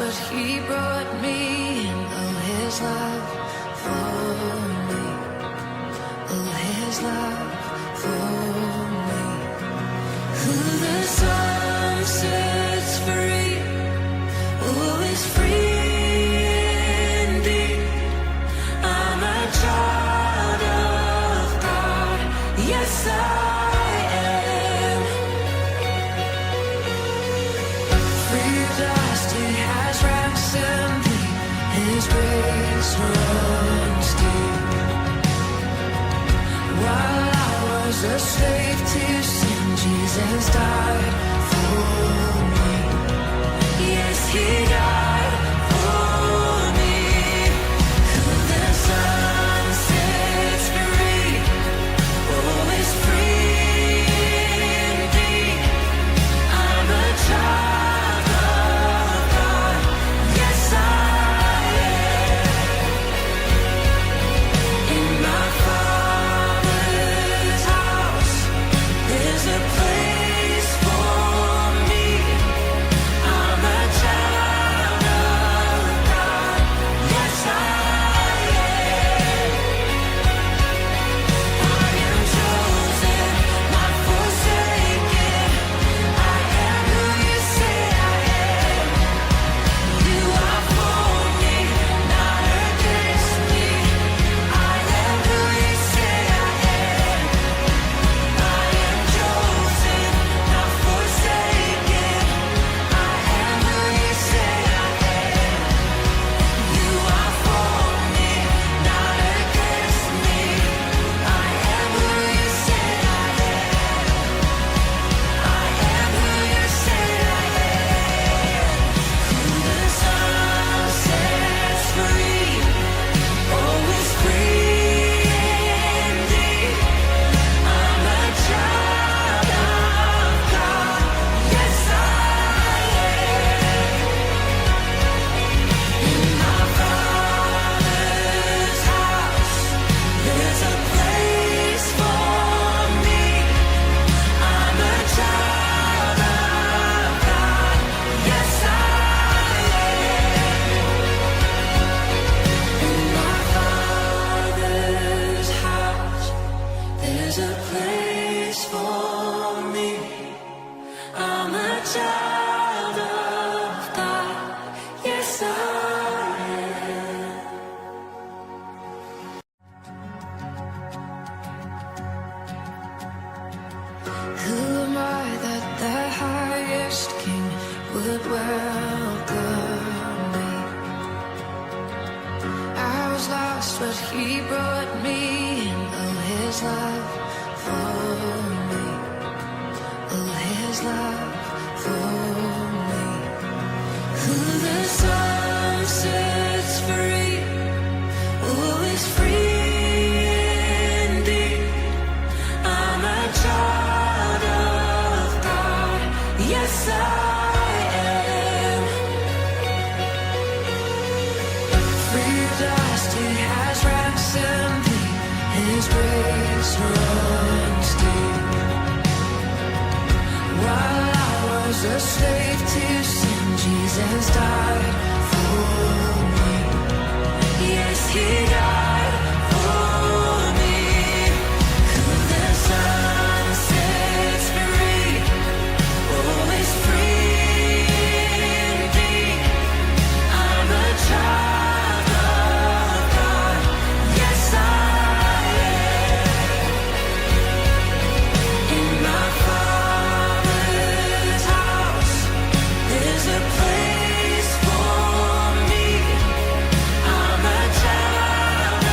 Lost, but he brought me in. Oh, his love for me. Oh, his love for me. Who the Son sets free, oh, is free indeed. I'm a child of God. Yes, I am. Free at last, he has ransomed me. His grace runs deep. While I was a slave to sin, Jesus died for me. Yes, he died for me. Who the Son sets free, oh, is free indeed. I'm a child of God. Yes, I am. In my Father's house, there's a place for me. I'm a child of God. Yes, I am. I am chosen, not forsaken. I am who you say I am. You are for me, not against me. I am who you say I am. I am chosen, not forsaken. I am who you say I am. You are for me, not against me. I am who you say I am. I am who you say I am. Who the Son sets free, oh, is free indeed. I'm a child of God. Yes, I am. In my Father's house, there's a place for me. I'm a child of God. Yes, I am. In my Father's house, there's a place for me. I'm a child of God. Yes, I am. Who am I that the highest king would welcome me? I was lost, but he brought me in. Oh, his love for me. Oh, his love for me. Who the Son sets free, oh, is free indeed. I'm a child of God. Yes, I am. Free at last, he has ransomed me. His grace runs deep. While I was a slave to sin, Jesus died for me. Yes, he died for me. Who the Son sets free, oh, is free indeed. I'm a child of God. Yes, I am. In my Father's house, there's a place for me. I'm a child.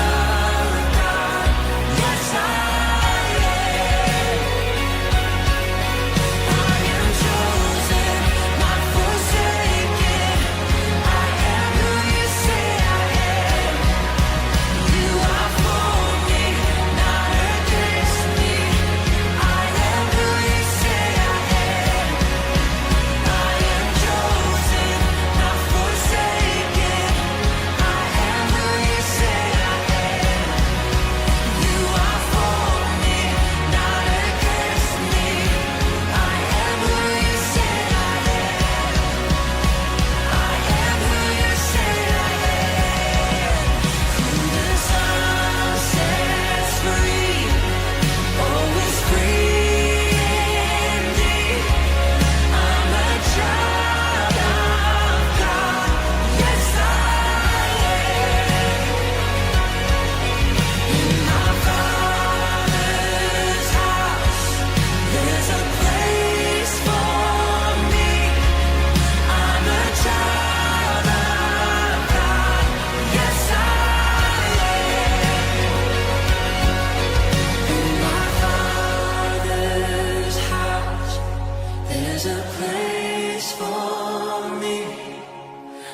is for me.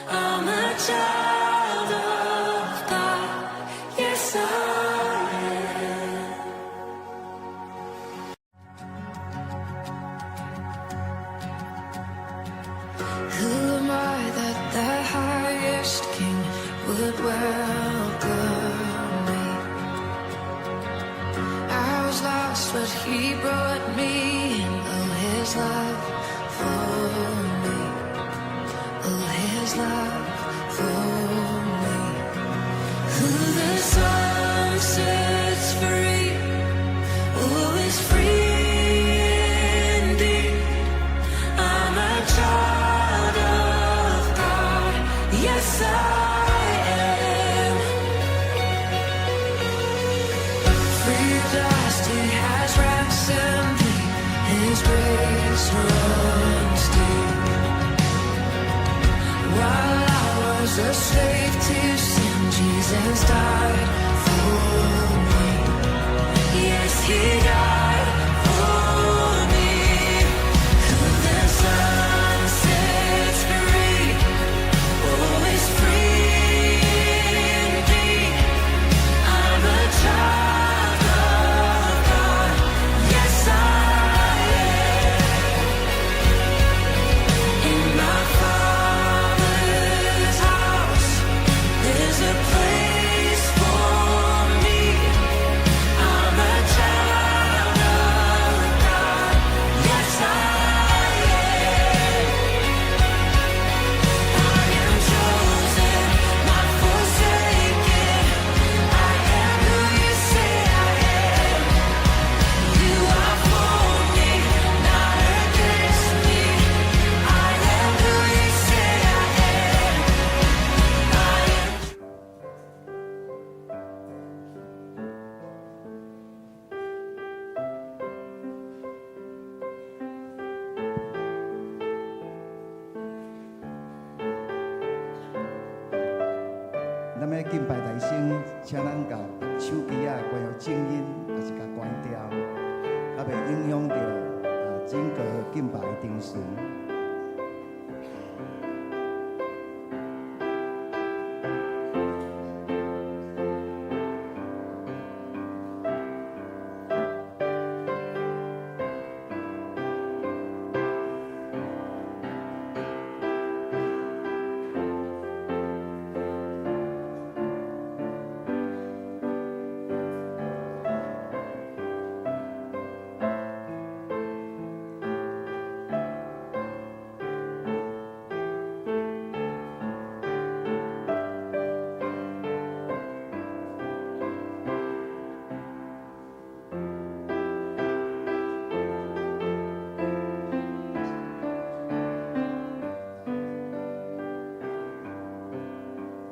I'm a child of God. Yes, I am. Who am I that the highest king would welcome me? I was lost, but he brought me in. Oh, his love for me. Oh, his love for me. Who the Son sets free, oh, is free indeed. I'm a child of God. Yes, I am. Free at last, He has ransomed me. His grace runs deep. While I was a slave to sin, Jesus died for me. Yes, He died for me. Who the Son sets free, oh, is free indeed. I'm a child of God. Yes, I am. In my Father's house, there's a place for me. I'm a child of God. Yes, I am. I am chosen, not forsaken. I am who you say I am. You are for me, not against me. I am who you say I am. I am. 咱欲敬拜台先，請咱共手機仔關予靜音，抑是共關掉，較袂影響著整個敬拜的程序。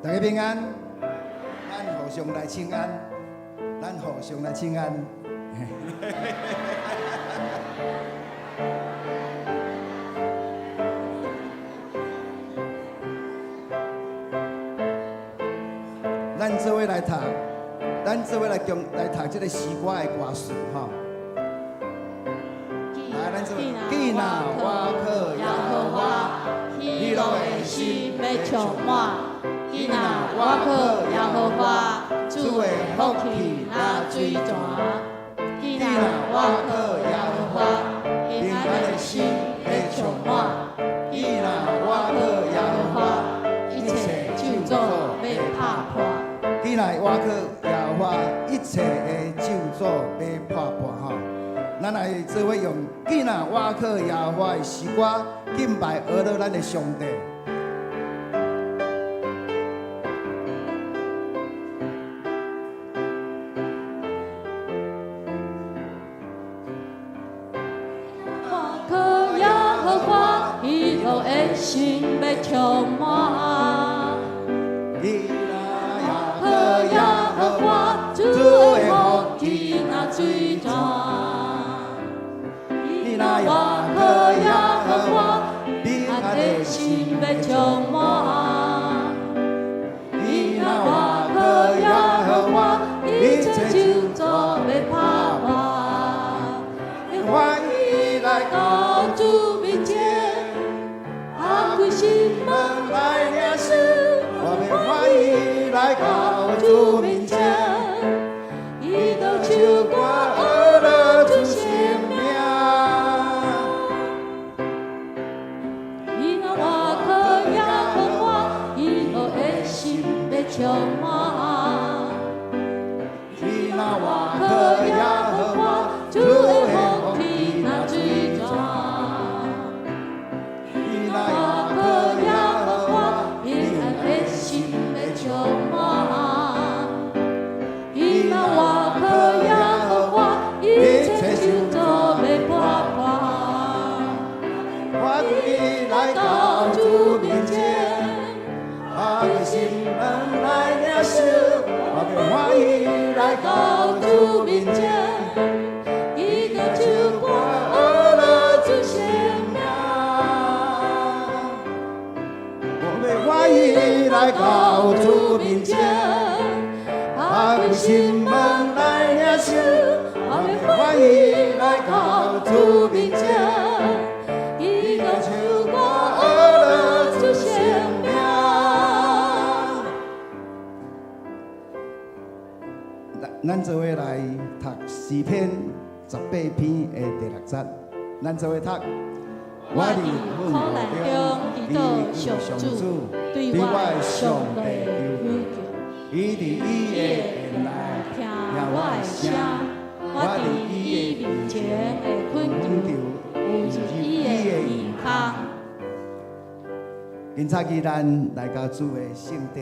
大家平安，咱互相來請安，咱互相來請安。咱做伙來讀，咱做伙來共來讀這个詩歌的歌詞吼。來，咱做伙。囝若倚靠耶和華，喜樂的心欲充滿。囝若倚靠耶和華，主的福氣若水泉。囝若倚靠耶和華，平安的心欲充滿。囝若倚靠耶和華，一切咒詛欲拍破。囝若倚靠耶和華，一切的咒詛欲拍破吼。咱來做伙用囝若倚靠耶和華的詩歌敬拜阿樂咱的上帝。倚靠耶和華，喜樂的心欲充滿。囝若倚靠耶和華，主的福氣若水泉。囝若倚靠耶和華，平安的心欲充滿。囝若倚靠耶和華，一切咒詛欲拍破。歡喜來到主面前，心門來領受，我欲歡喜來到主面前，伊就唱歌呵樂主聖名。伊若倚靠耶和華，喜樂的心欲充滿。伊若倚靠耶和華，主的福氣若水泉。伊若倚靠耶和華，平安的心欲充滿。伊若倚靠耶和華，一切咒詛欲破破。歡喜來到主面前，打開心門來領受，我欲歡喜來到主面前，伊就唱歌呵樂主聖名。我欲歡喜來到主面前，打開心門來領受，我欲歡喜來到主面前，伊就唱歌呵樂主聖主聖名。名。咱做伙來讀詩篇18篇的第六節，咱做伙讀。我佇苦難中祈禱上主，對我的上帝呼求，伊佇伊的殿內聽我的聲，我佇伊面前的懇求，有入伊的耳孔。今早起咱來到主的聖殿，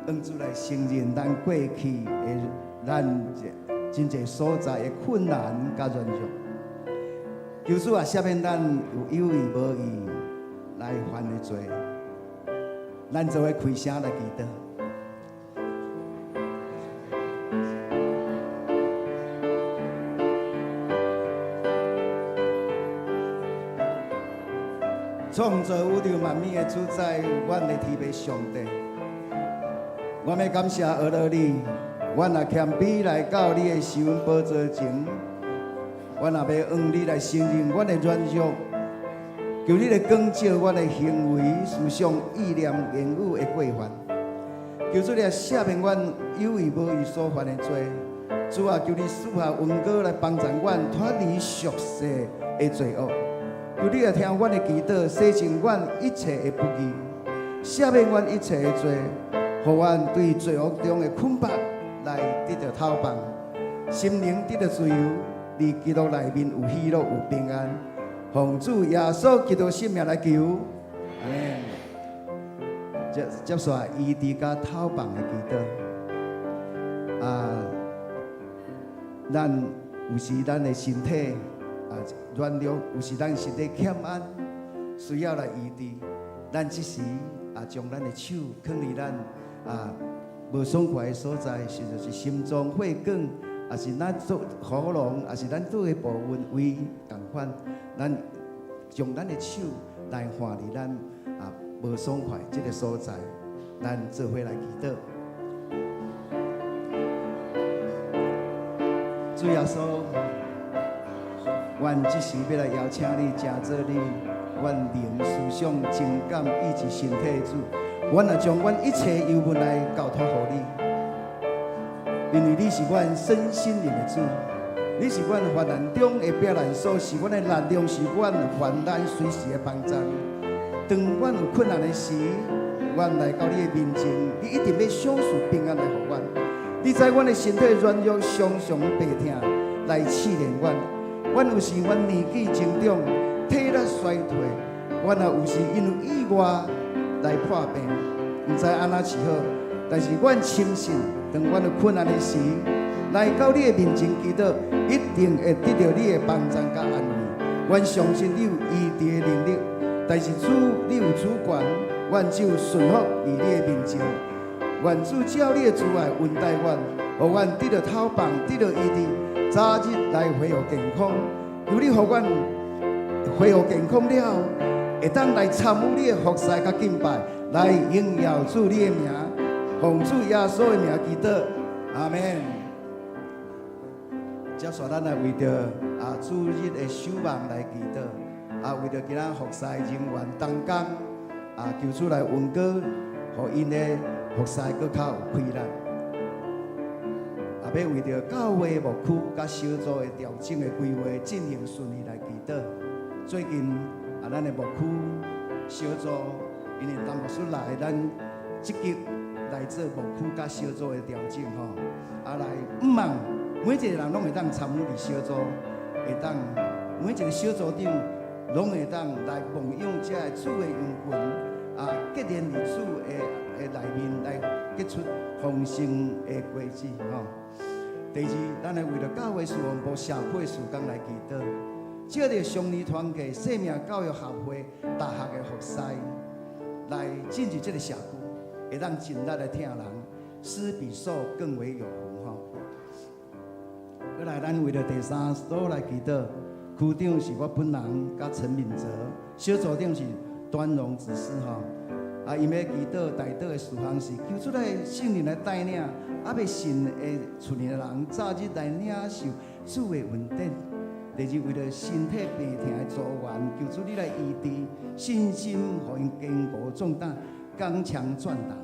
向主來承認咱過去的咱真濟所在的困難佮軟弱。求主啊，赦免咱有有意無意來犯的罪。咱做伙開聲來祈禱。創造宇宙萬物的主宰，阮的天父上帝，我欲感謝呵咾你，阮若謙卑來到你的施恩寶座前，阮若欲向你來承認阮的軟弱，求你來光照阮的行為、思想、意念、言語的過犯。求主你來赦免阮有意無意所犯的罪。主啊，求你賜下恩膏來幫助阮脫離俗世的罪惡。求你來聽阮的祈禱，洗淨阮一切的不義，赦免阮一切的罪，予阮對罪惡中的捆綁來得著透放，心靈得著自由，佇基督內面有喜樂有平安。奉主耶穌基督聖名來求，阿們。接接續醫治佮透放的祈禱。啊，咱有時咱的身體啊軟弱，有時咱身體欠安，需要來醫治。咱這時啊，將咱的手囥佇咱啊無爽快的所在，是就是心臟、血管，抑是咱做喉嚨，抑是咱佗个部分位仝款，咱將咱的手來放佇咱啊無爽快這个所在，咱做伙來祈禱。主耶穌，阮這時欲來邀請你，成做你，阮靈思想、情感以及身體的主。阮也將阮一切憂悶來交託予你，因為你是阮身心靈的主，你是阮患難中的避難所，是阮的力量，是阮患難隨時的幫助。當阮有困難的時，阮來到你的面前，你一定欲賞賜平安來予阮。你知阮的身體軟弱，常常病痛來試煉阮。阮有時阮年紀增長，體力衰退，阮也有時因為意外來破病，毋知按怎治好。但是阮深信，當阮有困難的時，來到你的面前祈禱，一定會得著你的幫助佮安慰。阮相信你有醫治的能力，但是主你有主權，阮只有順服佇你的面前。願主照你的慈愛恩待阮，予阮得著透放，得著醫治，早日來恢復健康。求你予阮恢復健康了後，會當來參與你的服侍佮敬拜，來榮耀主你的名，奉主耶穌的名祈禱，阿們。接續咱來為著啊主日的守望來祈禱，啊為著今仔服侍人員同工，啊，求主來恩膏，予𪜶的服侍閣較有氣力。也欲為著教會牧區佮小組的調整的規劃進行順利來祈禱。最近啊，咱的牧區小組因為陳牧師來，咱積極來做牧區佮小組的調整吼。啊，來向望每一个人攏會當參與佇小組，會當每一个小組長攏會當來牧養這个主的羊群，啊，結連佇主的內面來結出豐盛的果子吼。第二，咱來為著教會事奉部社區的事工來祈禱，藉著雙年團契、生命教育協會大學的服侍，來進入這个社區，會當盡力來疼人，施比受更為有福吼。閣來，咱為著第三組來祈禱，區長是我本人佮陳敏哲，小組長是端榮執事吼。啊，𪜶欲祈禱代禱的事項是，求主來聖靈來帶領，猶未信的厝內的人早日來領受主的恩典。第二，為著身體病疼的組員，求主你來醫治，信心予𪜶堅固壯膽，剛強壯膽。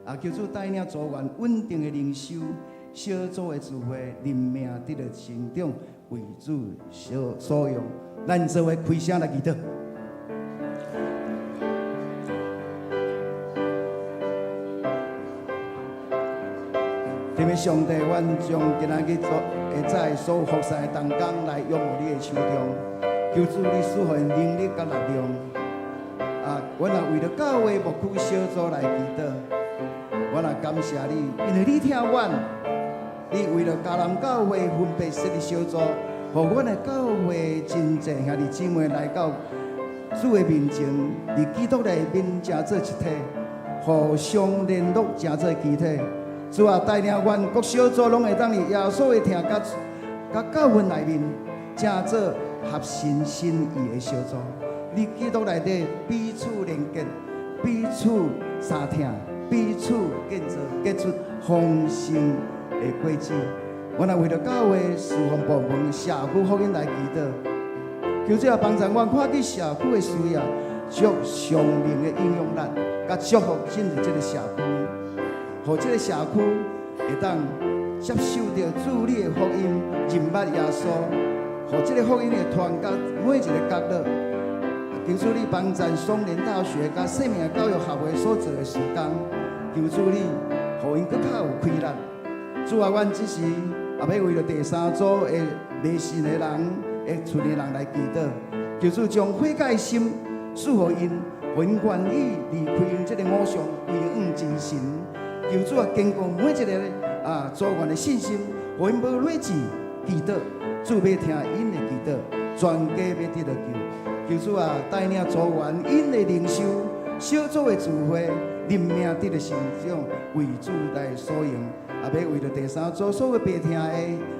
啊，求主帶領組員穩定的靈修，小組的聚會，靈命得著成長，為主所用。咱做伙開聲來祈禱。天父上帝，阮將今仔日做會早所有服侍的同工來仰望你的手中，求主你賜予𪜶能力佮力量。啊，阮也為著教會牧區小組來祈禱，阮也感謝你，因為你疼阮，你為著迦南教會分別設立小組，予阮的教會真濟兄弟姊妹來到主的面前，佇基督內面成做一體，互相聯絡成做肢體。主啊，帶領阮各小組攏會當佇耶穌的疼佮佮教訓內面，成做合神心意的小組。佇基督內底彼此連結，彼此相疼，彼此建造，結出豐盛的果子。阮也為著教會事奉部門、社區福音來祈禱，求主啊幫助阮看見社區的需要，將屬靈的影響力，佮祝福進入這个社區。予這个社區會當接受著主你的福音，認捌耶穌，予這个福音會傳到每一个角落。求主你幫助雙聯大學佮生命教育學會所做的事工，求主你予𪜶閣較有氣力。主啊，阮這時也欲為著第三組的未信的人、的厝內人來祈禱，求主將悔改心賜予𪜶，予𪜶願意離開𪜶這个偶像，歸向真神。求主啊，堅固每一个啊組員的信心，予𪜶無劣志祈禱，主欲聽𪜶的祈禱，全家欲得著救。求主啊，帶領組員𪜶的靈修、小組的聚會、靈命得著成長，為主來所用。也欲為著第三組所有白疼的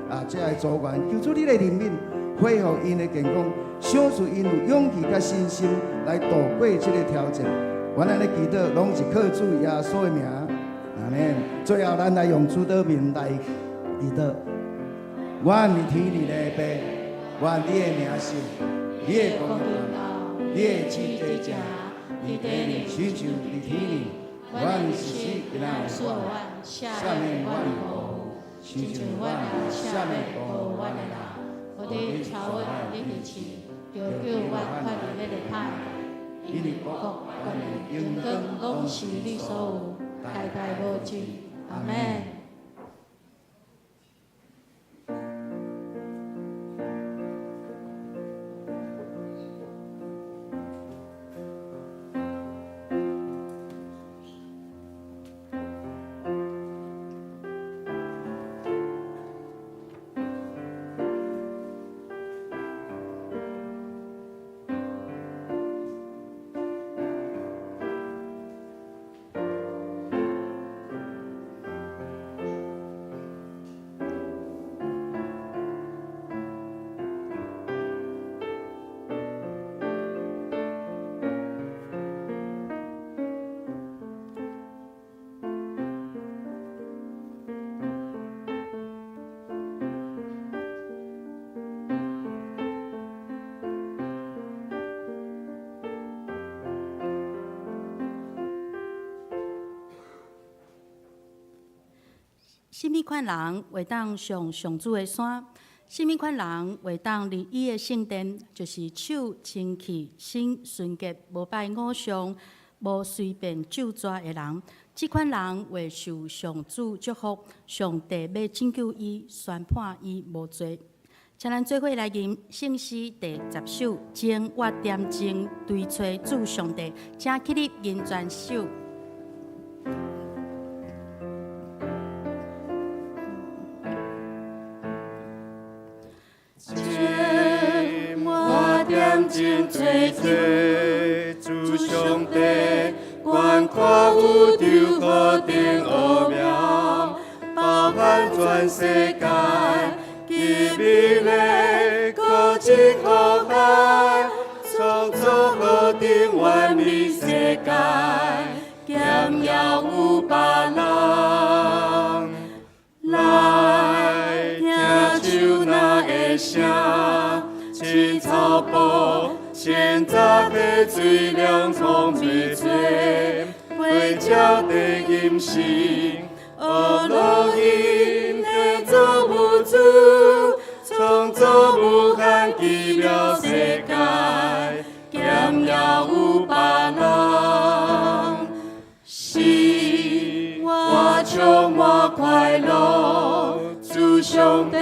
啊，這个組員，求主你來憐憫，恢復𪜶的健康，賞賜𪜶有勇氣佮信心來度過這个挑戰。阮按呢祈禱，攏是靠主耶穌的名。阿們。最後，咱來用主禱文來祈禱。阮佇天裡的父，願你的名聖，你的國臨到，你的旨意成，佇地裡親像佇天裡。阮一時今仔的飯，赦免阮的過誤，親像阮也赦免辜負阮的人。無得帶阮入去試，著救阮脫離彼个歹。因為國、權勢、榮光，攏是你所有，代代無盡。阿們。啥物款人會當上上主的山？啥物款人會當入伊的聖殿？就是手清氣、心純潔、無拜偶像、無隨便咒詛的人。這款人會受上主祝福，上帝欲拯救伊，宣判伊無罪。請咱做伙來吟聖詩第10首，前我點鐘追揣主上帝，請起立吟全首。前我點鐘追揣主上帝，觀看宇宙何等奧妙，包含全世界。奇美的高真浩瀚，創造何等完美世界，兼猶有別人來聽樹林的聲，青草埔千雜的水涼風吹吹，飛鳥的音聲，阿羅因的造物主，創造無限奇妙世界，兼猶有別人，是我充滿快樂，主上帝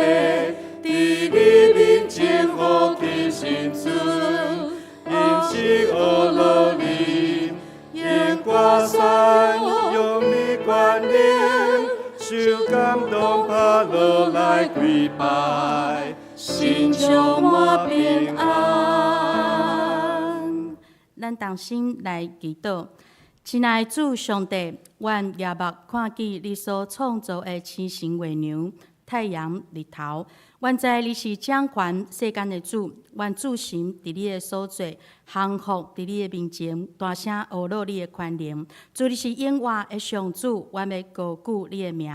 佇你面前福氣心存，因是阿羅琳，用歌宣揚你權能，受感動拍落來跪拜，心充滿平安。咱同心來祈禱，親愛的主上帝，阮舉目看見你所創造的星辰月娘、太陽、日頭，阮知你是掌權世間的主，阮注神佇你的所作，降服佇你的面前，大聲呵咾你的權能。主，你是永活的上主，阮欲高舉你的名。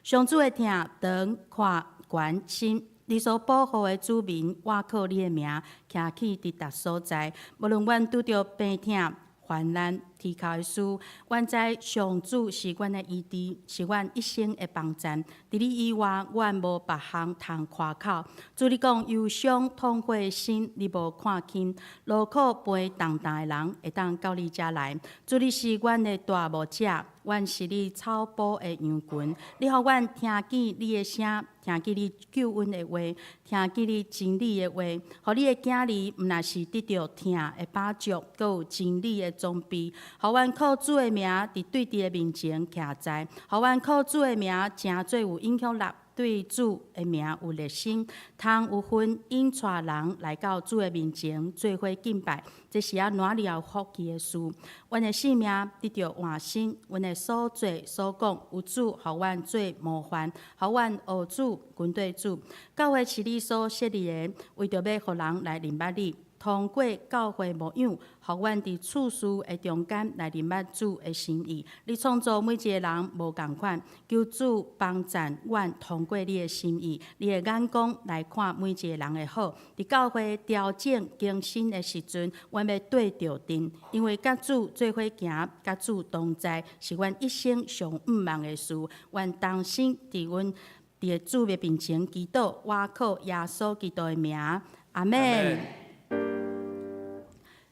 上主的疼長、闊、懸、深，你所保護的子民，倚靠你的名，徛起佇逐所在。無論阮拄著病痛、患難、天口的事，阮知上主是阮的醫治，是阮一生的幫贊。佇你以外，阮無別項通誇口。主，你講憂傷痛悔的心，你無看輕；勞苦背重擔的人，會當到你遮來。主，你是阮的大牧者，阮是你草埔的羊群。你予阮聽見你的聲，聽見你救恩的話，聽見你真理的話，予你的囝兒毋但是得著疼的飽足，閣有真理的裝備。予阮靠主的名，佇對敵的面前徛在；予阮靠主的名，成做有影響力，對主的名有熱心，通有份引帶人來到主的面前做伙敬拜。這是啊攏了福氣的事。阮的性命得著換新，阮的所做所講，有主予阮做模範，予阮學主跟綴主。教會是你所設立的，為著欲予人來認捌你。通過教會牧養，予阮佇處事的中間來認捌主的心意。你創造每一個人無仝款，求主幫贊阮通過你的心意、你的眼光來看每一個人的好。佇教會調整更新的時陣，阮欲對著陣，因為佮主做伙行，佮主同在，是阮一生上向望的事。阮同心佇阮佇主的面前祈禱，倚靠耶穌基督的名，阿們。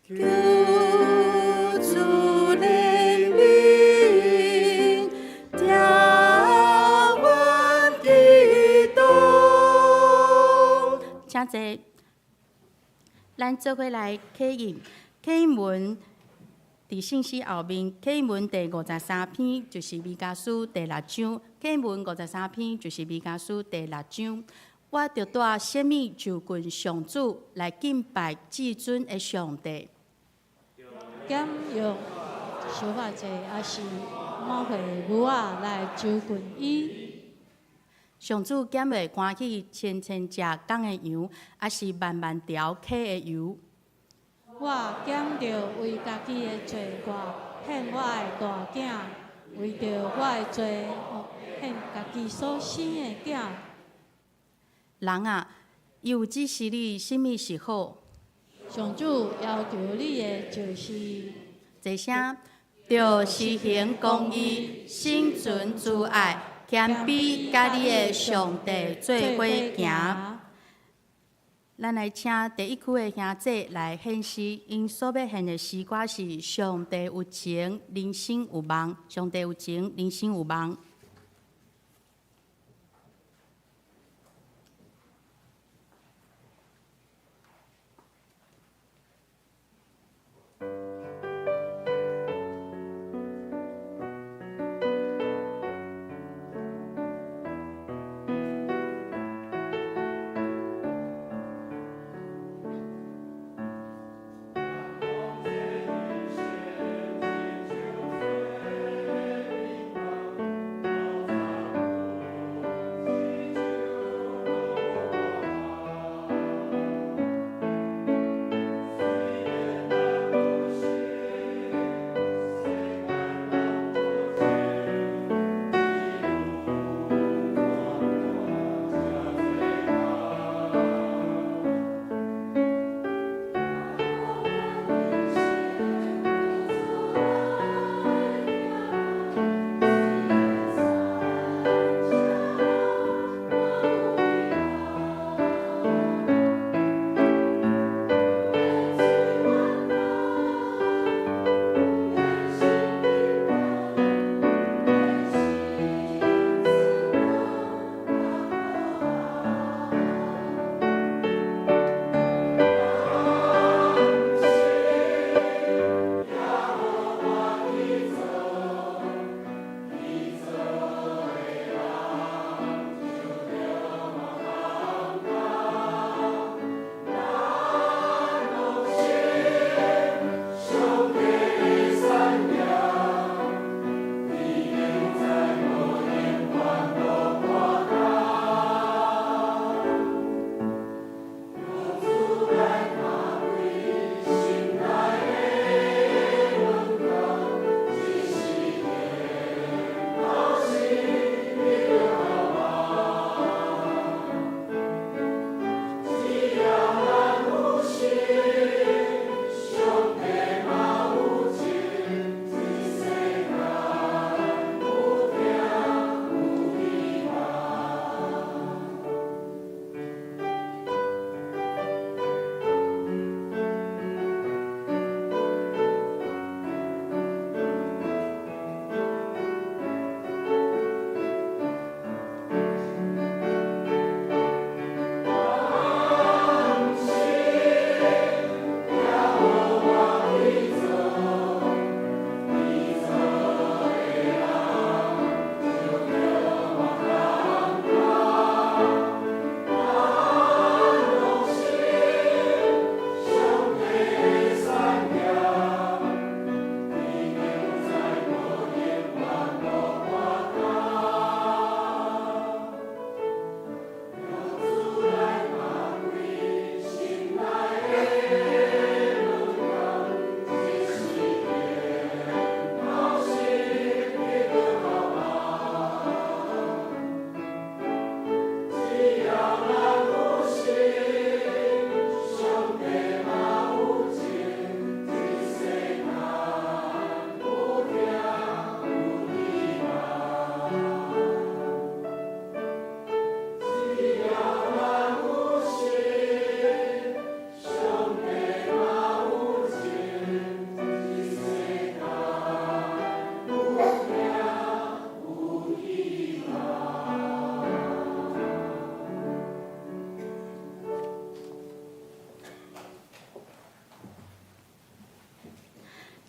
求主憐憫，聽阮祈禱。請坐，咱做伙來啟應，啟應文佇聖詩後面，啟應文第53篇就是彌迦書第六章，啟應文五十三篇就是彌迦書第六章。我著帶啥物就近上主來敬拜至尊的上帝。減用燒肉祭，抑是抹血的牛仔來就近伊。上主敢會歡喜千千隻公的羊，抑是萬萬條溪的油？我減著為家己的罪過獻我的大囝，為著我的罪獻家己所生的囝。人啊，伊有指示你啥物是好？上主要求你的就是，坐聲，著是行公義，心存慈愛，謙卑佮你的上帝做伙行。咱來請第一區的兄弟來獻詩，𪜶所欲獻的詩歌是《上帝有情，人生有夢》。上帝有情，人生有夢。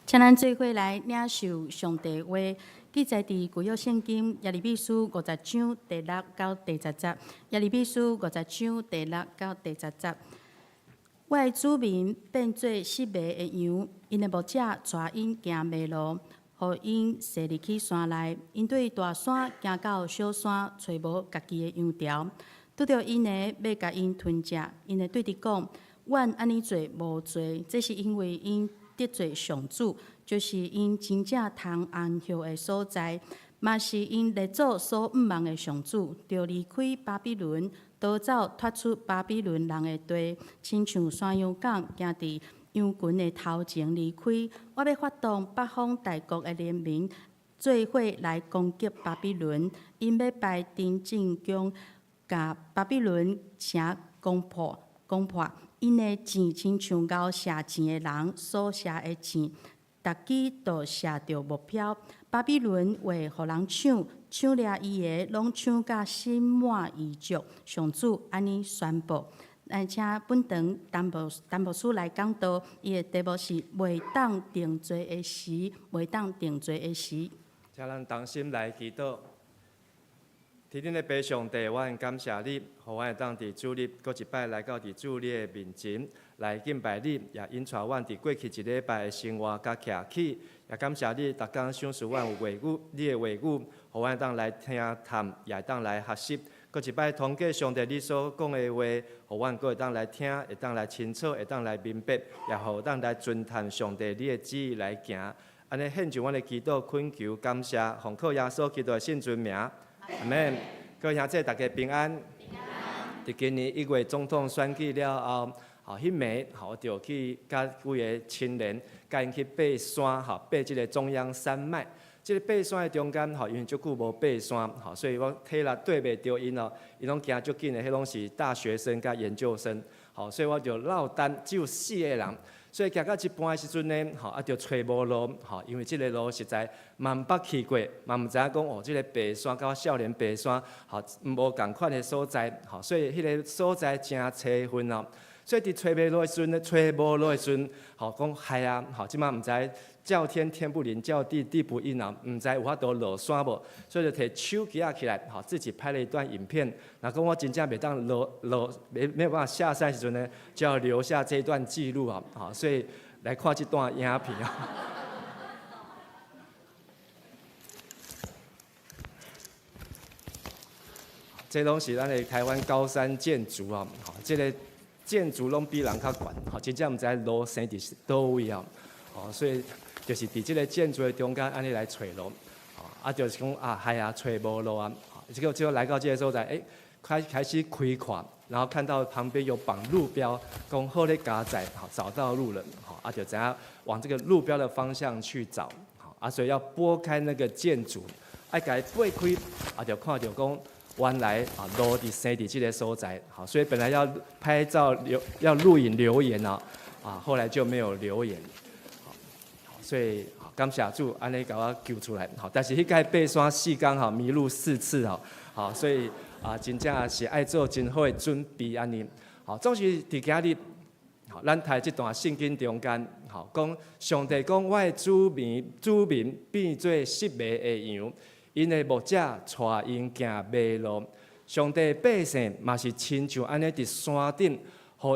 請咱做伙來領受上帝話，記載佇舊約聖經耶利米書五十章第六到第十節。耶利米書五十章第六到第十節。我的子民變做失迷的羊，𪜶的牧者帶𪜶行迷路，予𪜶踅入去山內。𪜶對大山行到小山，揣無家己的羊條。拄著𪜶的欲共𪜶吞食，𪜶會對佇講：阮按呢做無罪，這是因為𪜶得罪上主，就是𪜶真正通安歇的所在，嘛是𪜶列祖所向望的上主，著離開巴比倫，逃走脫出巴比倫人的地，親像山羊犅行佇羊群的頭前離開。我欲發動北方大國的聯盟，做伙來攻擊巴比倫，𪜶欲排陣進攻，共巴比倫城攻破攻破。𪜶的箭親像𠢕射箭的人所射的箭，逐支都射著目標。巴比倫話予人搶，搶掠伊的，攏搶甲心滿意足。上主按呢宣布。咱請本堂陳牧師來講道，伊的題目是袂當定罪的時，袂當定罪的時。請咱同心來祈禱。天頂的父上帝，我很感謝你，予阮會當佇主日閣一擺來到佇主你的面前來敬拜你，也引帶阮佇過去一禮拜的生活佮徛起，也感謝你，逐工賞賜阮有話語，你的話語，予阮會當來聽探，也會當來學習。閣一擺通過上帝你所講的話，予阮閣會當來聽，會當來清楚，會當來明白，也予當來遵探上帝你的旨意來行。按呢獻上阮的祈禱、懇求、感謝，奉靠耶穌基督的聖尊名，阿門。各位兄弟，大家平安。佇今年1月總統選舉了後，吼，彼暝吼，我就去佮幾个青年，佮𪜶去爬山，吼，爬這个中央山脈。這个爬山的中間，吼，因為足久無爬山，吼，所以我體力綴袂著𪜶哦，𪜶攏行足緊的，彼攏是大學生佮研究生，吼，所以我就落單，只有四个人。所以行到一半的時陣呢，吼，啊，就揣無路，吼，因為這个路實在嘛毋捌去過，嘛毋知影講哦，這个爬山佮我少年爬山，吼，無仝款的所在，吼，所以彼个所在誠凄昏哦。所以佇揣袂路的時陣呢，揣無路的時陣，吼，講害啊，吼，這馬毋知叫天天不靈，叫地地不應啊，毋知有法度落山無，所以就提手機仔起來，吼，自己拍了一段影片。若講我真正袂當落落，沒有辦法下山時陣呢，就要留下這一段記錄啊，吼，所以來看這段影片啊。這攏是咱的台灣高山建築啊，吼，這个建築攏比人較懸，吼，真正毋知路生佇佗位啊，吼，所以就是佇這个建築的中間按呢來揣路，啊，就是講啊，害啊，揣無路啊，這個來到這个所在，欸，開始開闊，然後看到旁邊有綁路標，講好咧加載，吼，找到路了，吼，啊，就知影往這個路標的方向去找，吼，啊，所以要撥開那個建築，愛共伊撥開，啊，就看著講。原來啊，路佇生佇這个所在，好，所以本來要拍照留，要錄影留言啊，啊，後來就沒有留言，好，所以感謝主，按呢共我救出來，好，但是彼擺爬山四工吼，迷路四次吼，好，所以啊，真正是愛做真好的準備按呢，好，總是佇今日，好，咱讀這段聖經中間，好，講上帝講我的子民，子民變做失迷的羊。𪜶的牧者帶𪜶行迷路，上帝百姓嘛是親像按呢佇山頂，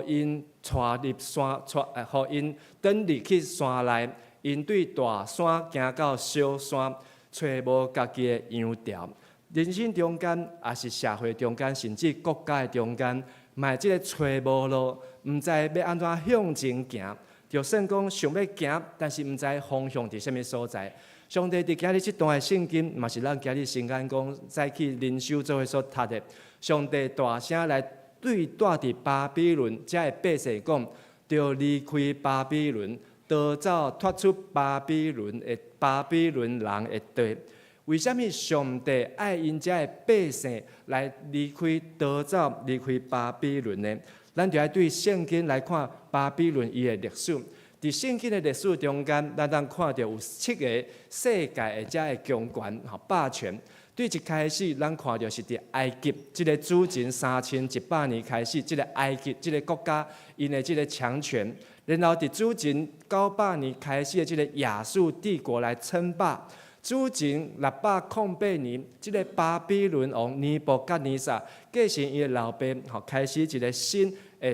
予𪜶帶入山，帶，予𪜶轉入去山內，𪜶對大山行到小山，揣無家己的羊條。人生中間，抑是社會中間，甚至國家的中間，嘛會這个揣無路，毋知欲按怎向前行。就算講想欲行，但是毋知方向佇啥物所在。上帝佇今日這段的聖經，嘛是咱今日先講講早起靈修做伙所讀的。上帝大聲來對蹛佇巴比倫遮的百姓講：著離開巴比倫，逃走脫出巴比倫的巴比倫人的地。為啥物上帝愛𪜶遮的百姓來離開逃走離開巴比倫呢？咱就愛對聖經來看巴比倫伊的歷史。佇聖經的歷史中間，咱通看著有七个世界的遮个強權吼霸權。對一開始，咱看著是佇埃及，這个主前3100年開始，這个埃及這个國家𪜶的這个強權。然後佇主前900年開始的這个亞述帝國來稱霸。主前608年，這个巴比倫王尼布甲尼撒繼承伊的老爸，吼開始一个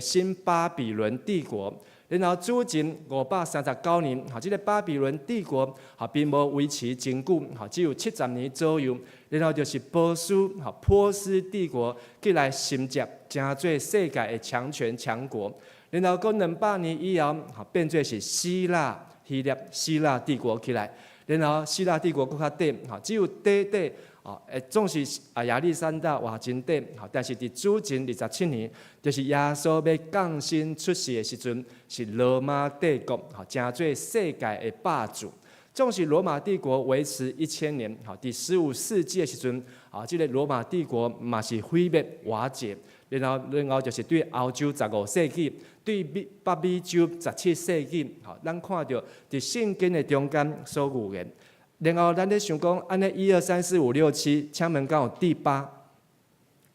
新巴比倫帝國。然後主前539年，吼，這个巴比倫帝國，吼，並無維持真久，吼，只有70年左右。然後就是波斯，吼，波斯帝國起來承接，成做世界的強權強國。然後過200年以後，吼，變做是希臘，希臘，希臘帝國起來。然後希臘帝國閣較短，吼，只有短短，吼，總是啊亞歷山大活真短，吼，但是佇主前27年，就是耶穌欲降生出世的時陣，是羅馬帝國，吼，成做世界的霸主。縱使羅馬帝國維持1000年，吼，佇15世紀的時陣，啊，這個羅馬帝國嘛是毀滅瓦解，然後就是對歐洲15世紀，對美北美洲17世紀，吼，咱看著佇聖經的中間所預言。然後咱咧想講，按呢一二三四五六七，請問敢有第八？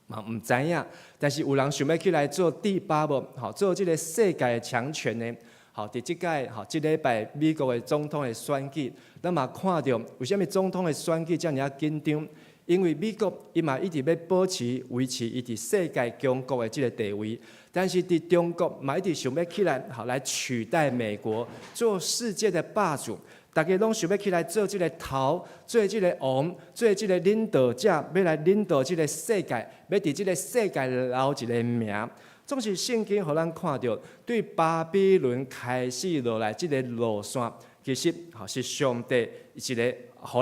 嘛毋知影，但是有人想欲起來做第八無？吼，做這個世界的強權呢？吼，佇這屆吼，這禮拜美國的總統的選舉，咱嘛看著為啥物總統的選舉遮爾仔緊張？因為美國伊嘛一直欲保持維持伊佇世界強國的這個地位，但是佇中國嘛一直想欲起來，吼來取代美國做世界的霸主。大家攏想欲起來做這個頭，做這個王，做這個領導者，欲來領導這個世界，欲佇這個世界留一個名。總是聖經予咱看著，對巴比倫開始落來這個路線，其實吼是上帝一個予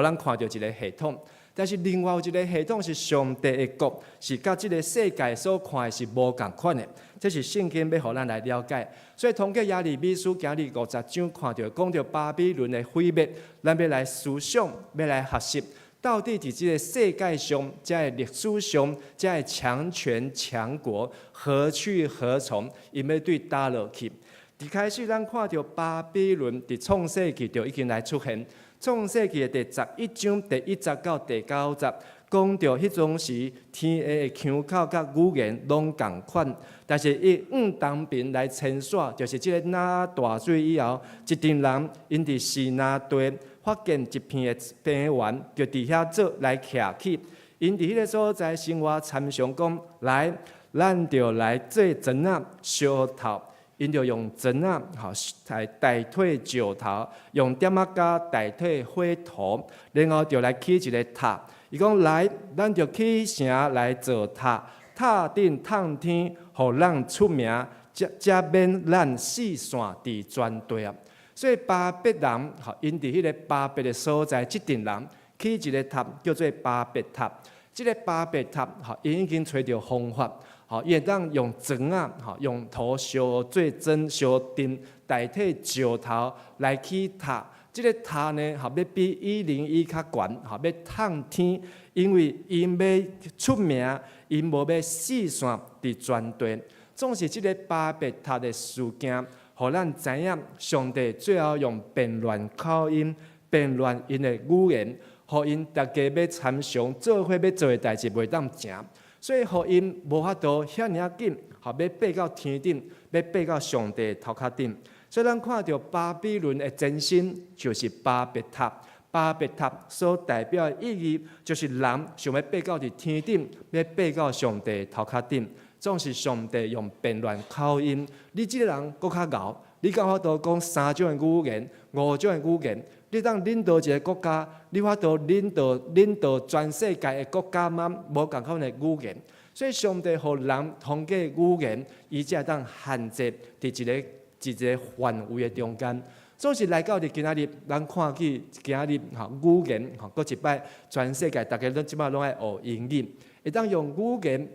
咱看著一個系統。但是另外有一個系統是上帝的國，是佮這個世界所看的是無仝款的。這是聖經欲予咱來了解。所以通過耶利米書今日50章看著講著巴比倫的毀滅，咱欲來思想，欲來學習，到底佇這個世界上，這个歷史上，這个強權強國何去何從？𪜶欲對佗落去。佇開始咱看著巴比倫佇創世記就已經來出現。創世記的第11章第1節到第9節，講著彼陣時天下的腔口佮語言攏仝款，但是伊往東爿來遷徙，就是這個挪亞大水以後，一陣人𪜶佇示拿地發現一片的平原，就佇遐做來徛起。𪜶佇彼个所在生活參詳講，來，咱就來做磚仔燒頭。𪜶就用磚仔吼來代替石頭，用點仔膠代替火塗，然後就來起一个塔。伊講來，咱就起城來造塔，塔頂通天，予咱出名，才免咱四散佇全地啊。所以巴別人吼，𪜶佇彼个巴別的所在，這陣人起一个塔叫做巴別塔。這个巴別塔吼，𪜶已經揣著方法。吼，伊會當用磚仔，吼，用土燒做磚燒釘，代替石頭來起塔。這个塔呢，吼，欲比101較懸，吼，欲通天，因為𪜶欲出名，𪜶無欲四散佇全地。總是這个巴別塔的事件，予咱知影上帝最後用變亂口音、變亂𪜶的語言，予𪜶逐家欲參詳做伙欲做的代誌袂當成。所以，予𪜶無法度遐爾仔緊，吼，欲爬到天頂，欲爬到上帝頭殼頂。所以，咱看著巴比倫的前身就是巴別塔。巴別塔所代表的意義，就是人想欲爬到佇天頂，欲爬到上帝頭殼頂。總是上帝用變亂口音，你這個人閣較𠢕，你敢有法度講三種的語言、五種的語言？你當領導一个國家，你法度領導全世界的國家嗎？無仝款的語言，所以上帝予人通過語言，伊才會當限制佇一個範圍的中間。總是來到佇今仔日，咱看見今仔日吼語言吼，閣一擺全世界逐家攏這擺攏愛學英語，會當用語言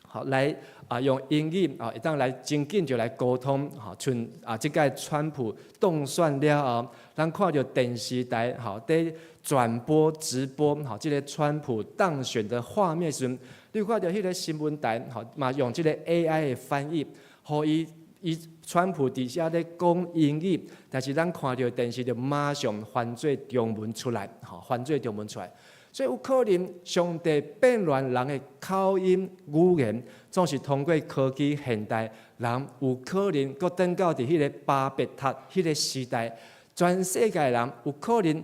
吼來啊用英語啊，會當來真緊就來溝通吼，像啊這屆川普當選了後，咱看著電視台吼佇轉播直播吼，這个川普當選的畫面時陣，你有看著彼个新聞台吼嘛用這个 AI 的翻譯，予伊川普佇遐咧講英語，但是咱看著電視就馬上翻做中文出來，吼翻做中文出來。所以有可能上帝變亂人的口音語言，總是通過科技現代，人有可能閣轉到佇彼个巴別塔彼个時代，全世界人有可能予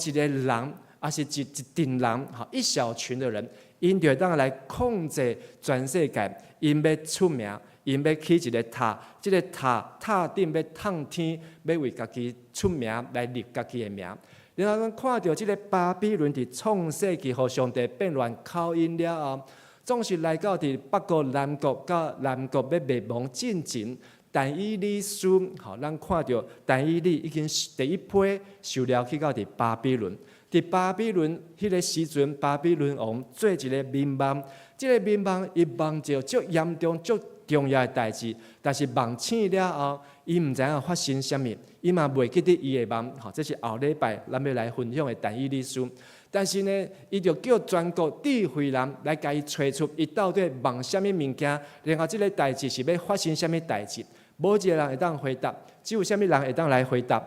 一个人，抑是一陣人，吼一小群的人，𪜶就會當來控制全世界，𪜶欲出名，𪜶欲起一个塔，這个塔塔頂欲通天，欲為家己出名來立家己的名。然後咱看著這个巴比倫佇創世記予上帝變亂口音了後，總是來到佇北國南國佮南國欲滅亡進前，但以理書，吼，咱看著但以理已經第一批受掠去到佇巴比倫。佇巴比倫彼个時陣，巴比倫王做一个眠夢，這个眠夢伊夢著足嚴重、足重要的代誌，但是夢醒了後，伊毋知影發生啥物，伊嘛袂記得伊的夢。吼，這是後禮拜咱欲來分享的但以理書。但是呢，伊就叫全國智慧人來共伊揣出，伊到底夢啥物物件，然後這个代誌是欲發生啥物代誌，無一个人會當回答，只有啥物人會當來回答？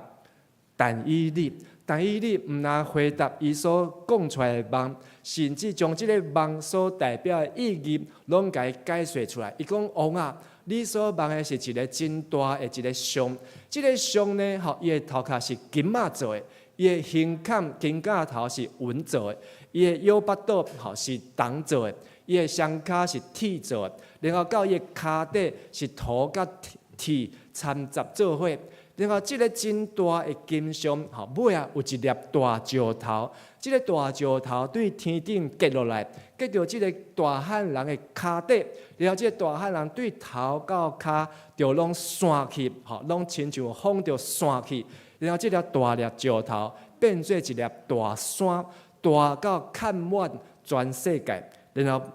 但以理，但以理毋但回答伊所講出來的夢，甚至將這个夢所代表的意義，攏共伊解說出來。伊講王啊，你所夢的是一个真大的一个像，這个像呢，吼，伊的頭殼是金仔做的。伊的胸坎肩胛頭是銀做的，伊的腰腹肚吼是銅做的，伊的雙跤是鐵做的，然後到伊的跤底是土佮鐵摻雜做伙，然後這个真大的金像吼尾仔有一粒大石頭，這个大石頭對天頂跌落來，跌著這个大漢人的跤底，然後這个大漢人對頭到跤就攏散去，吼，攏親像風就散去。然後這粒大粒石頭變做一粒大山，大到崁滿全世界。然後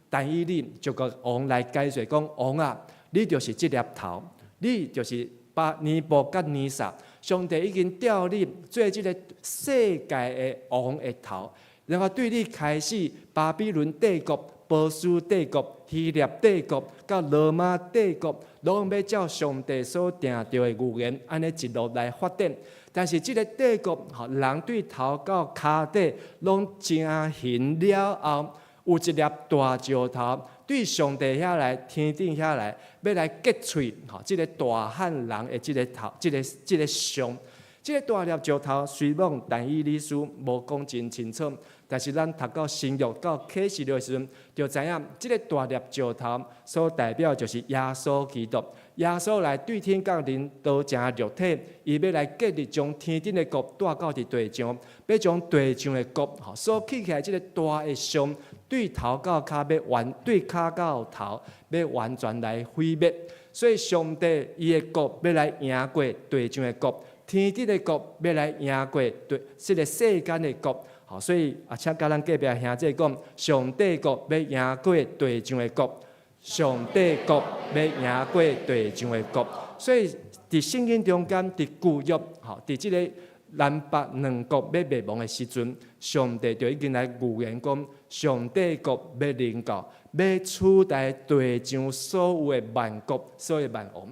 但以理就共王來解說講：王啊，你就是這粒頭，你就是巴尼布甲尼撒。上帝已經調你做這个世界的王的頭，然後對你開始，巴比倫帝國、波斯帝國、希臘帝國、佮羅馬帝國，攏欲照上帝所定著的預言，按呢一路來發展。但是這个帝國，吼，人對頭到跤底攏成形了後，有一粒大石頭對上帝遐來，天頂遐來，欲來擊碎吼，這个大漢人的這个頭，這个像。這个大粒石頭雖罔但以理書無講真清楚，但是咱讀到新約到啟示錄的時陣，就知影這个大粒石頭所代表就是耶穌基督。耶穌來對天降臨，道成肉體，伊欲來建立將天頂的國帶到佇地上，欲將地上的國吼所起起來這个大的像，對頭到跤欲完，對跤到頭欲完全來毀滅。所以上帝伊的國欲來贏過地上的國。天頂的國欲來贏過對這个世間的國，吼，所以啊，請佮咱隔壁兄弟講，上帝國欲贏過地上的國，上帝國欲贏過地上的國。所以佇聖經中間，佇舊約，吼，佇這个南北兩國欲滅亡的時陣，上帝就已經來預言講，上帝國欲臨到，欲取代地上所有的萬國，所有的萬王。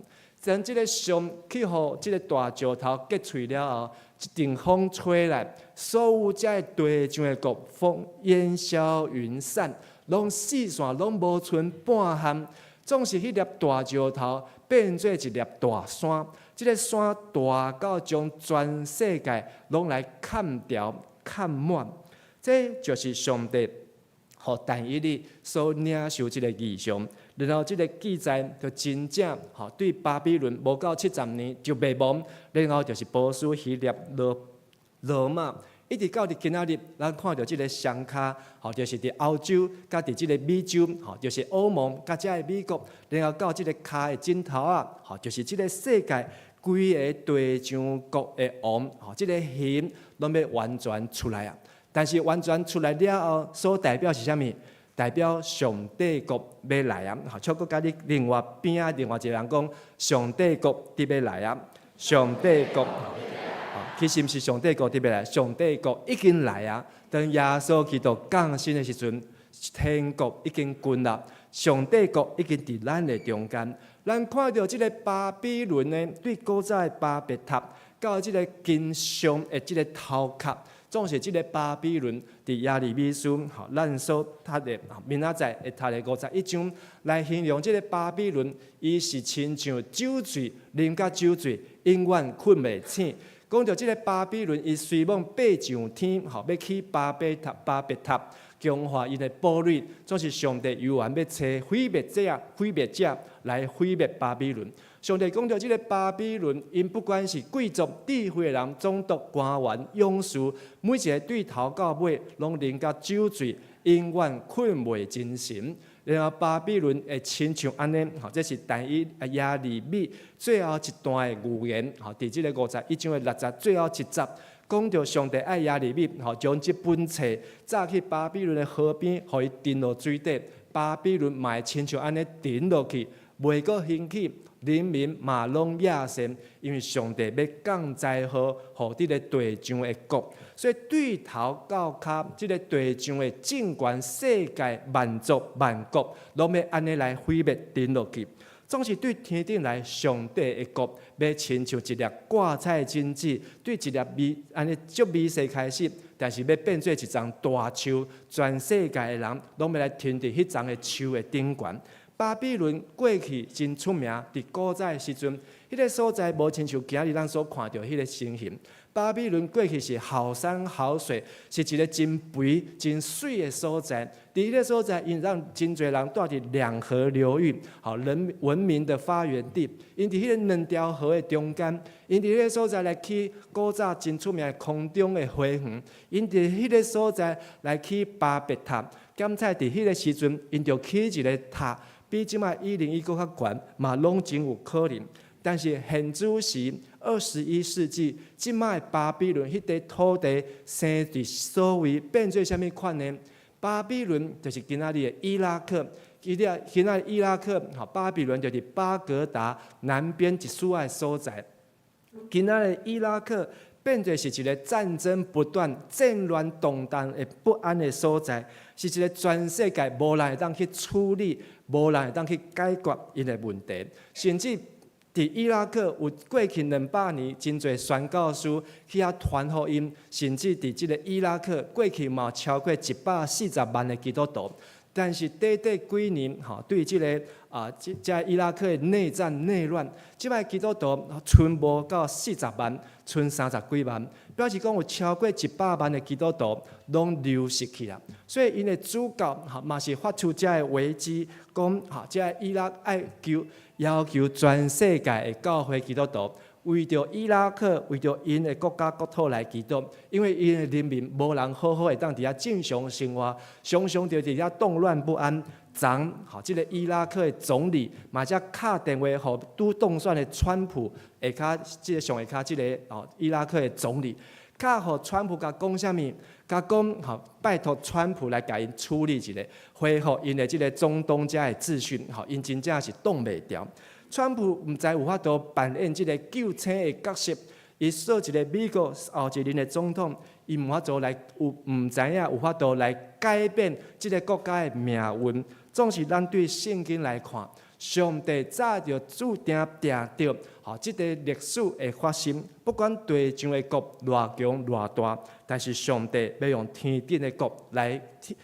當這个像去予這个大石頭擊碎了後，一陣風吹來，所有這个地上的國風煙消雲散，攏四散，攏無賰半項。總是彼粒大石頭變做一粒大山，這个山大到將全世界攏來崁牢、崁滿。這就是上帝予但以理所領受這个異象。然後這个記載就真正吼對巴比倫無夠70年就滅亡，然後就是波斯、希臘、羅馬，一直到佇今仔日，咱看著這个雙跤，吼，就是佇歐洲，佮佇這个美洲，吼，就是歐盟佮遮个美國，然後到這个跤的盡頭仔，吼，就是這个世界規个地上國的王，吼，這个形攏欲完全出來啊！但是完全出來了後，所代表是啥物？代表上帝國欲來啊！吼，請閣佮你另外邊仔另外一个人講，上帝國佇欲來啊！上帝國，其實毋是上帝國佇欲來，上帝國已經來啊！當耶穌基督降生的時陣，天國已經近啦，上帝國已經佇咱的中間。咱看著這个巴比倫呢，對古早的巴別塔，到這个金像的這个頭殼。總是這个巴比倫佇耶利米書，吼，咱所讀的，明仔載會讀的51章來形容這个巴比倫，伊是親像酒醉，啉甲酒醉，永遠睏袂醒。講著這个巴比倫，伊雖罔爬上天，吼，欲起巴別塔，巴別塔強化𪜶的堡壘，總是上帝猶原欲差毀滅者，毀滅者來毀滅巴比倫。上帝講著這个巴比倫，𪜶不管是貴族、智慧的人、總督、官員、勇士，每一个對頭到尾，攏啉甲酒醉，永遠睏袂精神。然後巴比倫會親像按呢，吼，這是但以耶利米最後一段的預言，吼，佇這个51章的6節最後一節，講著上帝愛耶利米，吼，將這本冊紮去巴比倫的河邊，予伊沉落水底，巴比倫嘛會親像按呢沉落去，袂閣興起。人民嘛攏野善，因為上帝欲降災禍予佇咧地上的國，所以對頭到跤，這个地上的政權、世界、萬族、萬國，攏欲按呢來毀滅沉落去。總是對天頂來，上帝的國欲親像一粒掛菜種子，對一粒微按呢足微細開始，但是欲變做一叢大樹，全世界的人攏欲來停佇彼叢的樹的頂懸。巴比倫過去真出名，佇古早的時陣，彼个所在無親像今日咱所看著彼个情形。巴比倫過去是好山好水，是一个真肥、真媠的所在。佇彼个所在，𪜶讓真濟人蹛佇兩河流域，吼人文明的發源地。𪜶佇彼个兩條河的中間，𪜶佇彼个所在來起古早真出名的空中的花園。𪜶佇彼个所在來起巴別塔。檢採佇彼个時陣，𪜶就起一个塔。比這擺101閣較懸，嘛攏真有可能。但是現主時21世紀，這擺巴比倫彼塊土地生佇所位變做啥物款呢？巴比倫就是今仔日的伊拉克，伊了今仔日伊拉克，吼巴比倫就是巴格達南邊一絲仔的所在。今仔日伊拉克變做是一个戰爭不斷、戰亂動盪的不安的所在，是一个全世界無人會當去處理、無人會當去解決𪜶的問題，甚至佇伊拉克有過去200年真濟宣教師去遐傳福音，甚至佇這个伊拉克過去嘛有超過140萬的基督徒，但是短短幾年，吼對這个啊，這這伊拉克的內戰內亂，這擺基督徒賰無到40萬，賰30幾萬，表示講有超過100萬的基督徒攏流失去啦。所以𪜶的主教吼嘛是發出這个危機，講吼這个伊拉愛求要求全世界的教會基督徒，為著伊拉克，為著𪜶的國家國土來祈禱，因為𪜶的人民無人好好會當佇遐正常生活，常常就佇遐動亂不安。昨吼，這个伊拉克的總理嘛才敲電話予拄當選的川普下跤，這个上下跤這个哦伊拉克的總理，敲予川普共講啥物？共講吼，拜託川普來共𪜶處理一下，恢復𪜶的這个中東遮的秩序，吼，𪜶真正是擋袂牢。川普毋知有法度扮演這个救星的角色，伊做一个美國後一任的總統，伊無法度來有毋知影有法度來改變這个國家的命運。總是咱對聖經來看，上帝早就注定定著，吼，這个歷史會發生。不管地上的國偌強偌大，但是上帝欲用天頂的國來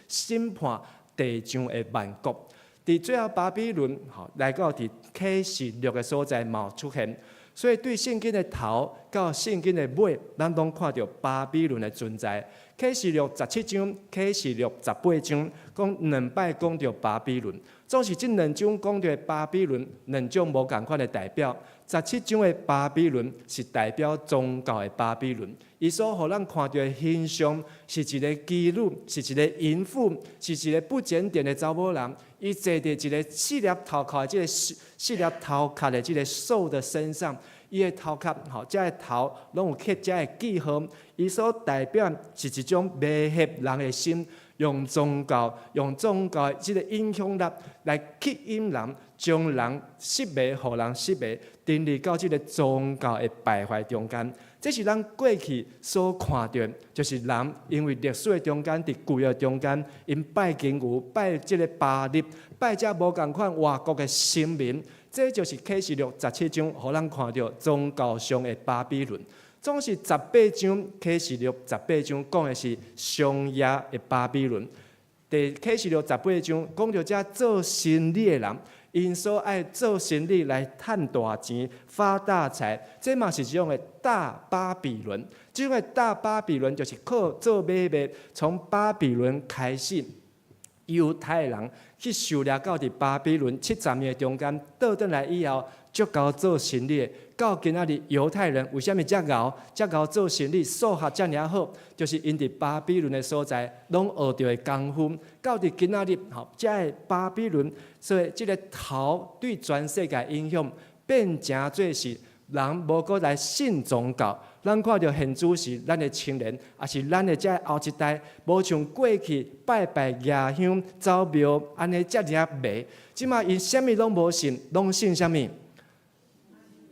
審判地上的萬國。佇最後巴比倫吼來到佇啟示錄的所在嘛有出現，所以對聖經的頭到聖經的尾，咱攏看著巴比倫的存在。啟示錄17章、啟示錄18章，講兩擺講著巴比倫，總是這兩章講著巴比倫，兩種無仝款的代表。十七章的巴比倫是代表宗教的巴比倫，伊所予咱看著的形象是一个妓女，是一个淫婦，是一个不檢點的查某人。伊坐佇一个四粒頭殼的這个四粒頭殼的這个獸的身上，伊的頭殼吼，這个頭攏有刻這个記號，伊所代表是一種迷惑人的心，用宗教、用宗教的這个影響力來吸引人，將人失迷，予人失迷，沉入到這个宗教的敗壞中間。這是咱過去所看著，就是人因為歷史的中間，佇舊約中間，𪜶拜金牛、拜這个巴力、拜這無仝款外國的神明，這就是啟示錄十七章，予咱看著宗教上的巴比倫。總是十八章啟示錄十八章講的是商業的巴比倫。佇啟示錄十八章講著這做生理的人，𪜶所愛做生理來趁大錢、發大財，這嘛是一種的大巴比倫。這種的大巴比倫就是靠做買賣，從巴比倫開始，猶太人去狩獵到佇巴比倫70年的中間，倒轉來以後，足𠢕做生理的。到今仔日猶太人為啥物遮𠢕、遮𠢕做生理，數學遮爾好，就是𪜶佇巴比倫的所在，攏學著的功夫。到佇今仔日，吼，遮个巴比倫，所以這个頭對全世界影響變成做是人無閣來信宗教。咱看著現主時，咱的青年，抑是咱的這後一代，無像過去拜拜夜香、走廟按呢遮爾迷。這馬𪜶啥物攏無信，攏信啥物？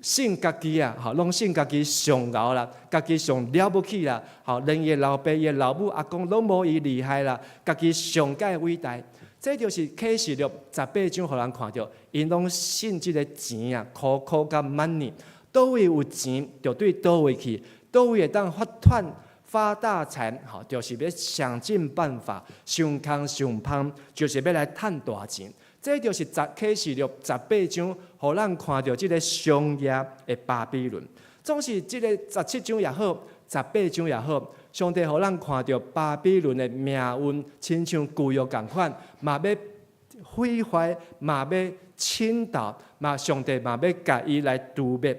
信家己啊，吼，攏信家己上𠢕啦，家己上了不起啦，吼，連伊老爸、伊老母、阿公攏無伊厲害啦，家己上蓋偉大。這就是啟示錄十八章，予人看著，𪜶攏信這个錢啊，箍箍佮 money，佗位有錢就對佗位去，佗位會當發傳發大財，吼，就是欲想盡辦法，想空想芳，就是欲來趁大錢。這就是啟示錄十八章，予咱看著這个商業的巴比倫。總是這个十七章也好，十八章也好，上帝予咱看著巴比倫的命運，親像舊約仝款，嘛欲毀壞，嘛欲傾倒，嘛上帝嘛欲共伊來誅滅。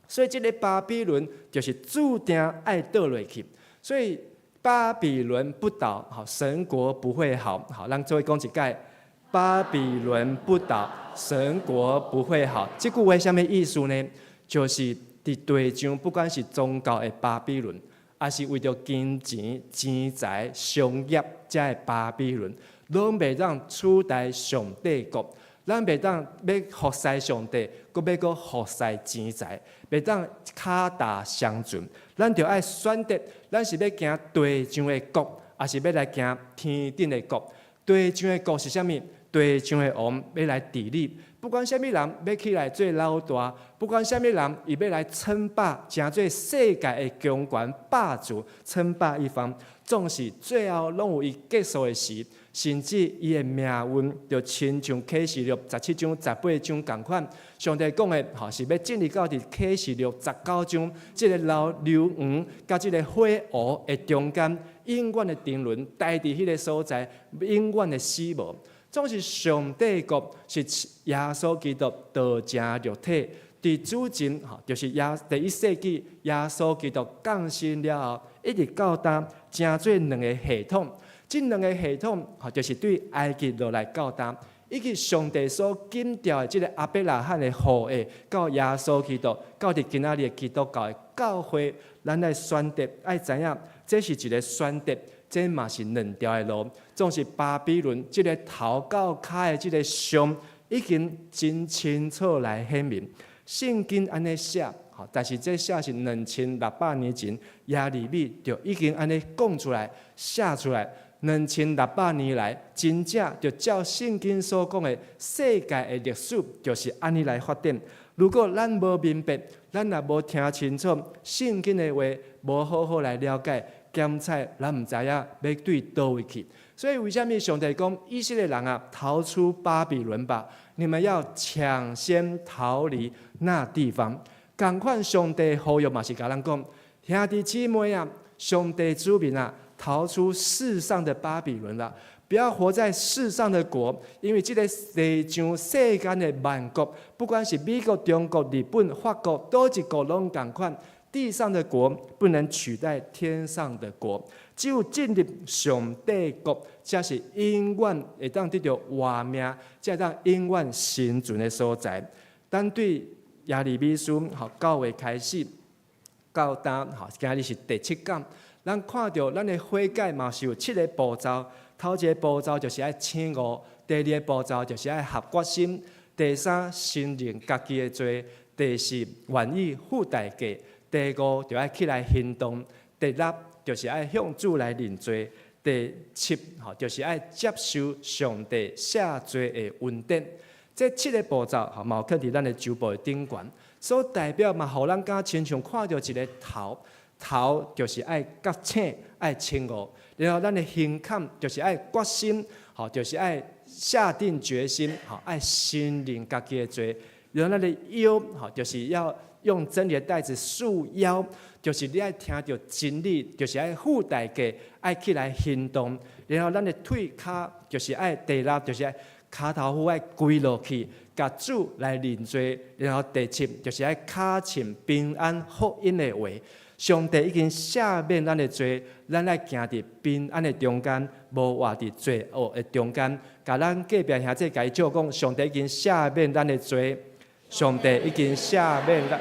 所以這个巴比倫就是注定愛倒落去。所以巴比倫不倒，吼，神國不會好。好，咱做伙講一擺。巴比倫不倒，神國不會好。這句話啥物意思呢？就是佇地上，不管是宗教的巴比倫，抑是為著金錢、錢財、商業，這个巴比倫，攏袂當取代上帝國。咱袂當欲服侍上帝，閣欲閣服侍錢財，袂當跤踏相存。咱著愛選擇，咱是欲行地上的國，抑是欲來行天頂的國？地上的國是啥物？地上的王欲來治理，不管啥物人欲起來做老大，不管啥物人伊欲來稱霸，成做世界的強權霸主，稱霸一方，總是最後攏有伊結束的時，甚至伊的命運就親像啟示錄十七章、十八章仝款。上帝講的吼是欲進入到佇啟示錄十九章，這个老硫磺佮這个火湖的中間，永遠的沉淪，待佇彼个所在，永遠的死亡。總是上帝國是耶穌基督道成肉體，佇主前吼，就是第一世紀耶穌基督降生了後，一直到今，成做兩个系統。這兩个系統吼，就是對埃及落來到今，以及上帝所揀召的這个亞伯拉罕的後裔，到耶穌基督，到佇今仔日的基督教的教會，咱愛選擇，愛知影，這是一个選擇。這嘛是兩條的路，總是巴比倫這个頭到跤的這个像，已經真清楚來顯明。聖經按呢寫，吼，但是這寫是2600年前，耶利米就已經按呢講出來、寫出來。2600年來，真正就照聖經所講的世界的歷史，就是按呢來發展。如果咱無明白，咱若無聽清楚聖經的話，無好好來了解。檢採，咱毋知影欲對佗位去。所以為啥物上帝講以色列人啊，逃出巴比倫吧？你們要搶先逃離那地方。仝款上帝呼籲嘛是共咱講，兄弟姊妹啊，上帝子民啊，逃出世上的巴比倫啦！不要活在世上的國，因為這个地上世間的萬國，不管是美國、中國、日本、法國，佗一國攏仝款。地上的國不能取代天上的國，只有進入上帝國，才是永遠會當得著活命，才會當永遠生存的所在。咱對耶利米書吼九月開始到今吼，今日是第七講，咱看著咱的悔改嘛是有七个步驟。頭一个步驟就是愛醒悟，第二个步驟就是愛下決心，第三承認家己的罪，第四願意付代價。第五就愛起來行動，第六就是愛向主來認罪，第七吼就是愛接受上帝赦罪的恩典。這七个步驟吼，嘛有囥佇咱的周報的頂懸，所代表嘛，予咱敢親像看著一个頭，頭就是愛覺醒、愛醒悟，然後咱的胸坎就是愛決心，吼，就是愛下定決心，吼，愛承認家己的罪，然後咱的腰，吼，就是要用真理的帶子束腰，就是你愛聽著真理，就是愛付代價，愛起來行動。然後咱的腿跤就是愛第六，就是愛跤頭趺愛跪落去，共主來認罪。然後第七就是愛跤穿平安福音的鞋。上帝已經赦免咱的罪，咱愛行佇平安的中間，無活佇罪惡的中間。共咱隔壁兄弟共伊照講，上帝已經赦免咱的罪。上帝已經赦免咱，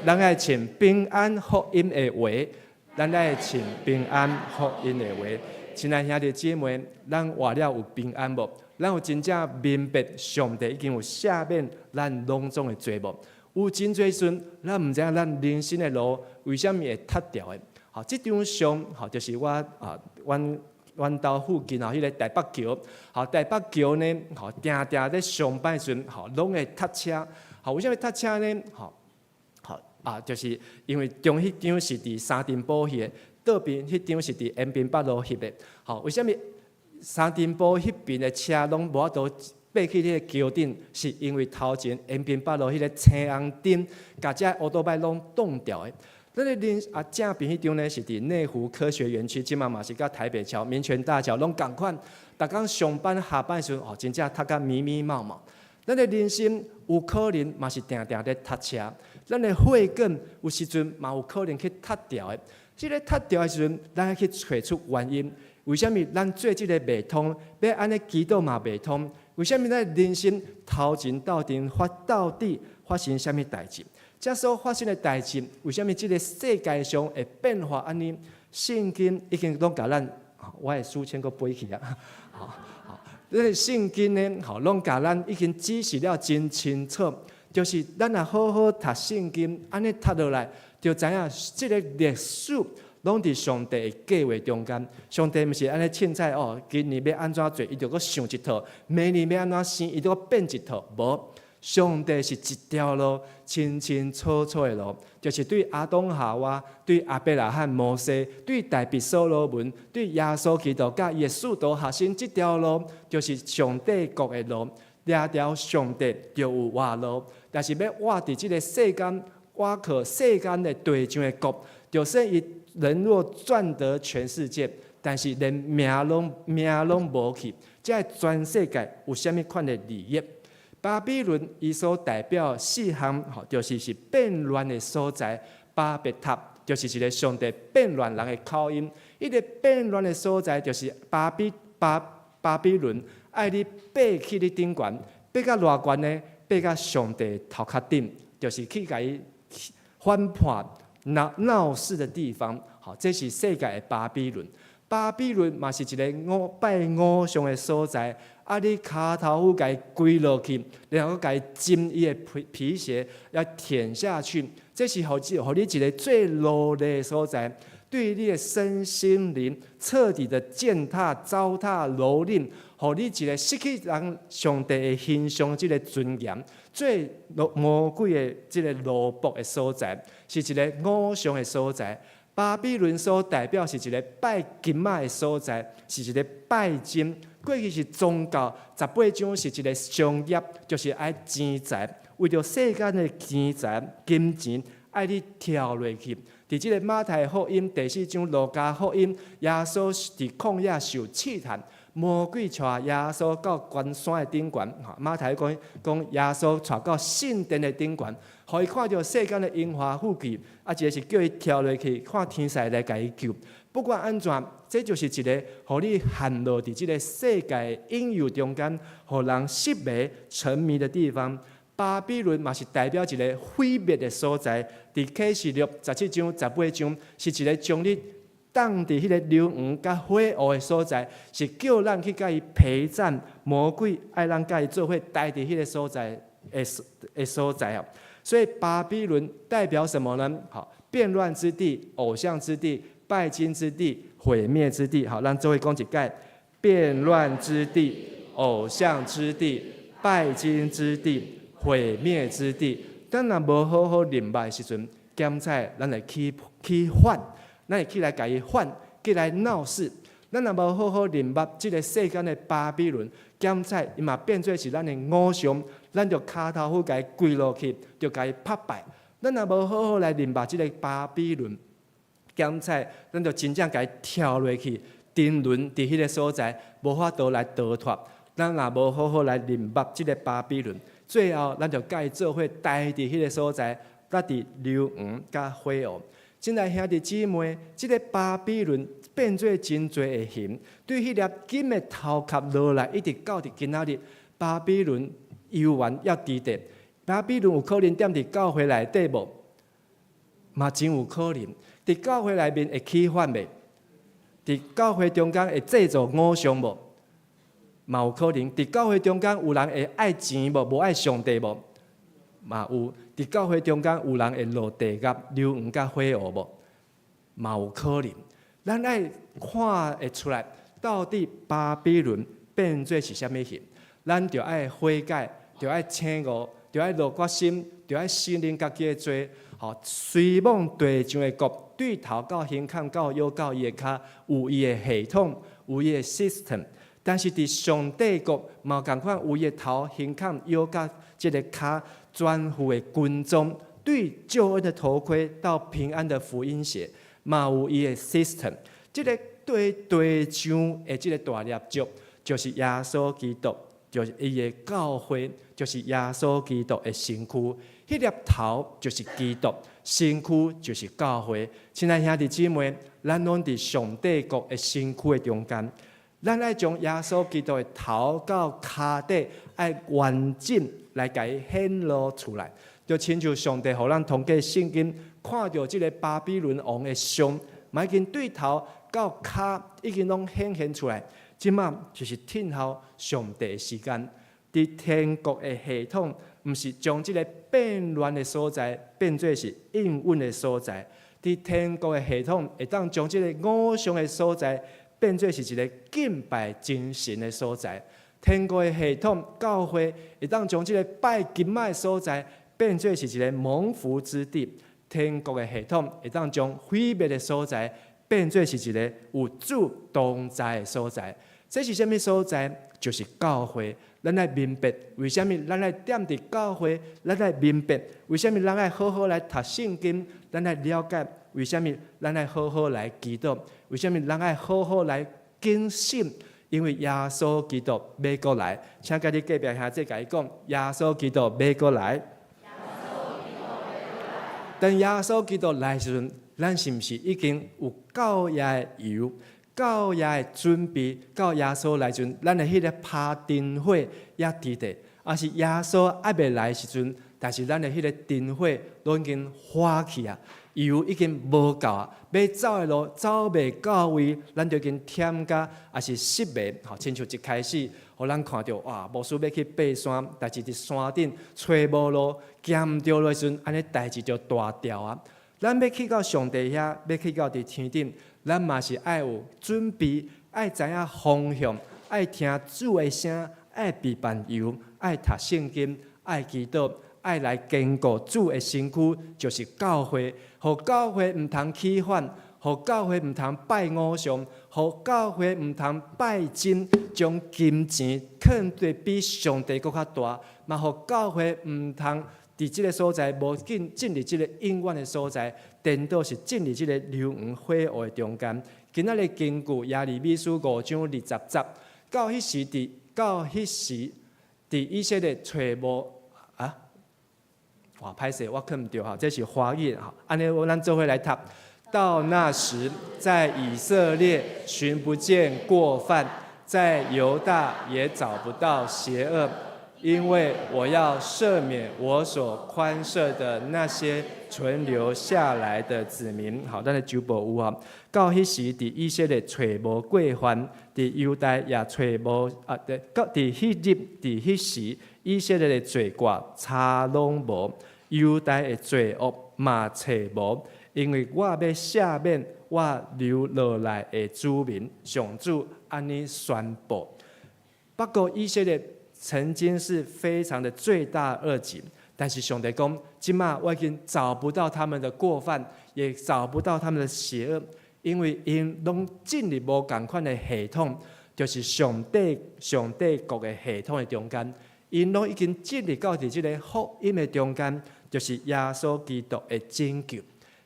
咱愛穿平安福音的鞋，咱愛穿平安福音的鞋。親愛兄弟姊妹，咱活了有平安無？咱有真正明白上帝已經有赦免咱攏總的罪無？有真濟時陣，咱毋知影咱人生的路為啥物會塌掉的。好，這張相吼，就是我啊，阮兜附近吼，彼个台北橋，吼，台北橋呢，吼，定定咧上班時陣，吼，攏會塞車。吼，為啥物塞車呢？吼，好啊，就是因為中彼張是佇三重埔翕的，倒邊彼張是佇延平北路翕的。吼，為啥物三重埔彼邊的車攏無法度爬去彼个橋頂？是因為頭前延平北路彼个青紅燈，共這烏多擺攏擋掉的。咱的人啊，正邊彼張呢是佇內湖科學園區，這馬嘛是佮台北橋、民權大橋攏仝款。逐工上班下班時陣，哦，真正塞甲密密麻麻。咱的人生有可能嘛是定定咧塞車，咱的血管有時陣嘛有可能去塞掉的。這个塞掉的時陣，咱愛去揣出原因。為啥物咱做這个袂通，欲按呢祈禱嘛袂通？為啥物咱人生頭前鬥陣發到底發生啥物代誌？這所發生的代誌，為啥物這个世界上會變化按呢？聖經已經攏共咱，我的書籤閣飛去啊！好，好，這个聖經呢，吼，攏共咱已經指示了真清楚，就是咱若好好讀聖經，按呢讀落來，就知影這个歷史攏佇上帝的計劃中間。上帝毋是按呢凊彩哦，今年欲按怎做，伊就閣想一套；明年欲按怎生，伊就閣變一套。無。上帝是一條路清清楚楚的路，就是對亞當夏娃、對亞伯拉罕、摩西、對大衛、所羅門、對耶穌基督佮伊的使徒學生，這條路就是上帝國的路。掠著上帝就有活路，但是欲活佇這个世間，倚靠世間的地上的國，就算伊人若賺得全世界，但是連命攏無去，這全世界有啥物款的利益？巴比倫伊所代表四項，吼，就是變亂的所在。巴別塔就是一個上帝變亂人的口音。彼个變亂的所在，就是巴比倫，愛你爬去你頂懸，爬到偌懸呢？爬到上帝頭殼頂，就是去共伊反叛鬧事的地方。吼，這是世界的巴比倫。巴比倫嘛是一个拜偶像的所在。啊！你跤頭趺共伊跪落去，然後共伊浸伊的皮鞋，要舔下去。這是予你一个最奴隸的所在，對你的身心靈徹底的踐踏、糟蹋、蹂躪，予你一个失去人上帝的形象，這个尊嚴，最魔鬼的這个奴僕的所在，是一个偶像的所在。巴比倫所代表是一个拜金仔的所在，是一个拜金。過去是宗教，十八章是一个商業，就是愛錢財，為著世間的錢財、金錢，愛你跳落去。佇這个馬太福音第四章、路加福音，耶穌佇曠野受試探，魔鬼帶耶穌到懸山的頂懸。馬太講講耶穌帶到聖殿的頂懸，予伊看著世間的榮華富貴，啊，一个是叫伊跳落去，看天使來共伊救。不管按怎，這就是一个予你陷落佇這个世界引誘中間，予人失迷沉迷的地方。巴比倫嘛是代表一个毀滅的所在。佇啟示錄17章、18章，是一个將你當佇彼个硫磺佮火湖的所在，是叫咱去共伊陪戰魔鬼，愛咱共伊做伙待佇彼个所在的所在哦。所以巴比倫代表什麼呢？好，變亂之地、偶像之地、拜金之地、毀滅之地。好，咱做伙講一擺：變亂之地、偶像之地、拜金之地、毀滅之地。咱若無好好認捌的時陣，檢采咱會去反，咱會起來共伊反，起來鬧事。咱若無好好認捌這个世間的巴比倫，檢采伊嘛變做是咱的偶像，咱就跤頭趺共伊跪落去，就共伊拍拜。咱若無好好來認捌這个巴比倫，檢采咱就真正共伊跳落去，沉淪佇彼个所在，無法度來逃脫。咱若無好好來認捌這个巴比倫，最後咱就共伊做伙待佇彼个所在，佮佇硫磺佮火湖。親愛兄弟姊妹，這个巴比倫變做真濟的熊，對彼粒金的頭殼落來，一直到佇今仔日，巴比倫猶原猶佇咧。巴比倫有可能踮佇教會內底無？嘛真有可能。佇教會內面會起反袂？佇教會中間會製造偶像無？嘛有可能。佇教會中間有人會愛錢無？無愛上帝無？嘛有。佇佇教會中間有人會落地獄、硫磺佮火湖無？嘛有可能。咱愛看會出來，到底巴比倫變做是啥物形？咱著愛悔改，著愛醒悟，著愛落決心，著愛承認家己的罪。吼，雖罔地上的國對頭到胸坎到腰到伊的跤，有伊的系統，有伊的 system，但是佇上帝國嘛仝款有伊的頭、胸坎、腰佮這个跤全副的軍裝，對救恩的頭盔到平安的福音鞋，嘛有伊的 system。這个對地上的這个大蠟燭，就是耶穌基督，就是伊的教會，就是耶穌基督的身軀。彼粒頭就是基督，身軀就是教會。親愛兄弟姊妹，咱攏佇上帝國的身軀的中間，咱愛將耶穌基督的頭到跤底愛完整來共伊顯露出來，就親像上帝予咱通過聖經看著這个巴比倫王的像，嘛已經對頭到跤已經攏顯現出來。這馬就是等候上帝的時間，佇天國的系統，毋是將這个變亂的所在變做是應允的所在。佇天國的系統會當將這个偶像的所在變做是一个敬拜真神的所在。天國的系統教會會當將這个拜金仔的所在變做是一个蒙福之地。天國的系統會當將毀滅的所在變做是一个有主同在的所在。這是啥物所在？就是教會。咱愛明白為啥物咱愛踮佇教會，咱愛明白為啥物咱愛好好來讀聖經，咱愛了解為啥物咱愛好好來祈禱，為啥物咱愛好好來警醒。因為耶穌基督欲閣來，請佮你隔壁兄弟共伊講，耶穌基督欲閣來。當耶穌基督來時陣，咱是毋是已經有夠額的油？夠額的準備，到耶穌來時陣，咱的彼个拍燈火猶佇咧，抑是耶穌猶未來時陣，但是咱的彼个燈火攏已經花去啊，油已經無夠啊，欲走的路走袂到位，咱就已經忝甲，抑是失迷，吼，親像一開始，予咱看著哇，牧師欲去爬山，但是佇山頂揣無路，行毋著路的時陣，按呢代誌就大條啊。咱欲去到上帝遐，欲去到佇天頂，咱嘛是愛有準備，愛知影方向，愛聽主的聲，愛備辦油，愛讀聖經，愛祈禱，愛來堅固主的身軀，就是教會。予教會毋通起反，予教會毋通拜偶像，予教會毋通拜金，將金錢囥得比上帝閣較大，嘛予教會毋通佇這个所在無進入這个永遠的所在，顛倒是進入這个硫磺火湖的中間。今仔日根據耶利米書5章20節，到彼時佇以色列揣無啊，哇，歹勢，我看毋著吼，這是華語吼，按呢咱做伙來讀。到那時，在以色列尋不見過犯，在猶大也找不到邪惡。因為我要赦免我所寬赦的那些存留下來的子民。好，咱的主播有啊。到彼時，佇以色列揣無過犯，佇猶大也揣無啊。對，到佇彼日，佇彼時，以色列的罪過查攏無，猶大的罪惡嘛揣無，因為我欲赦免我留落來的子民。上主按呢宣布。不過以色列曾經是非常的罪大惡極，但是上帝講，這馬我已經找不到他們的過犯，也找不到他們的邪惡，因為𪜶攏進入無仝款的系統，就是上帝國的系統的中間，𪜶攏已經進入到佇這个福音的中間，就是耶穌基督的拯救。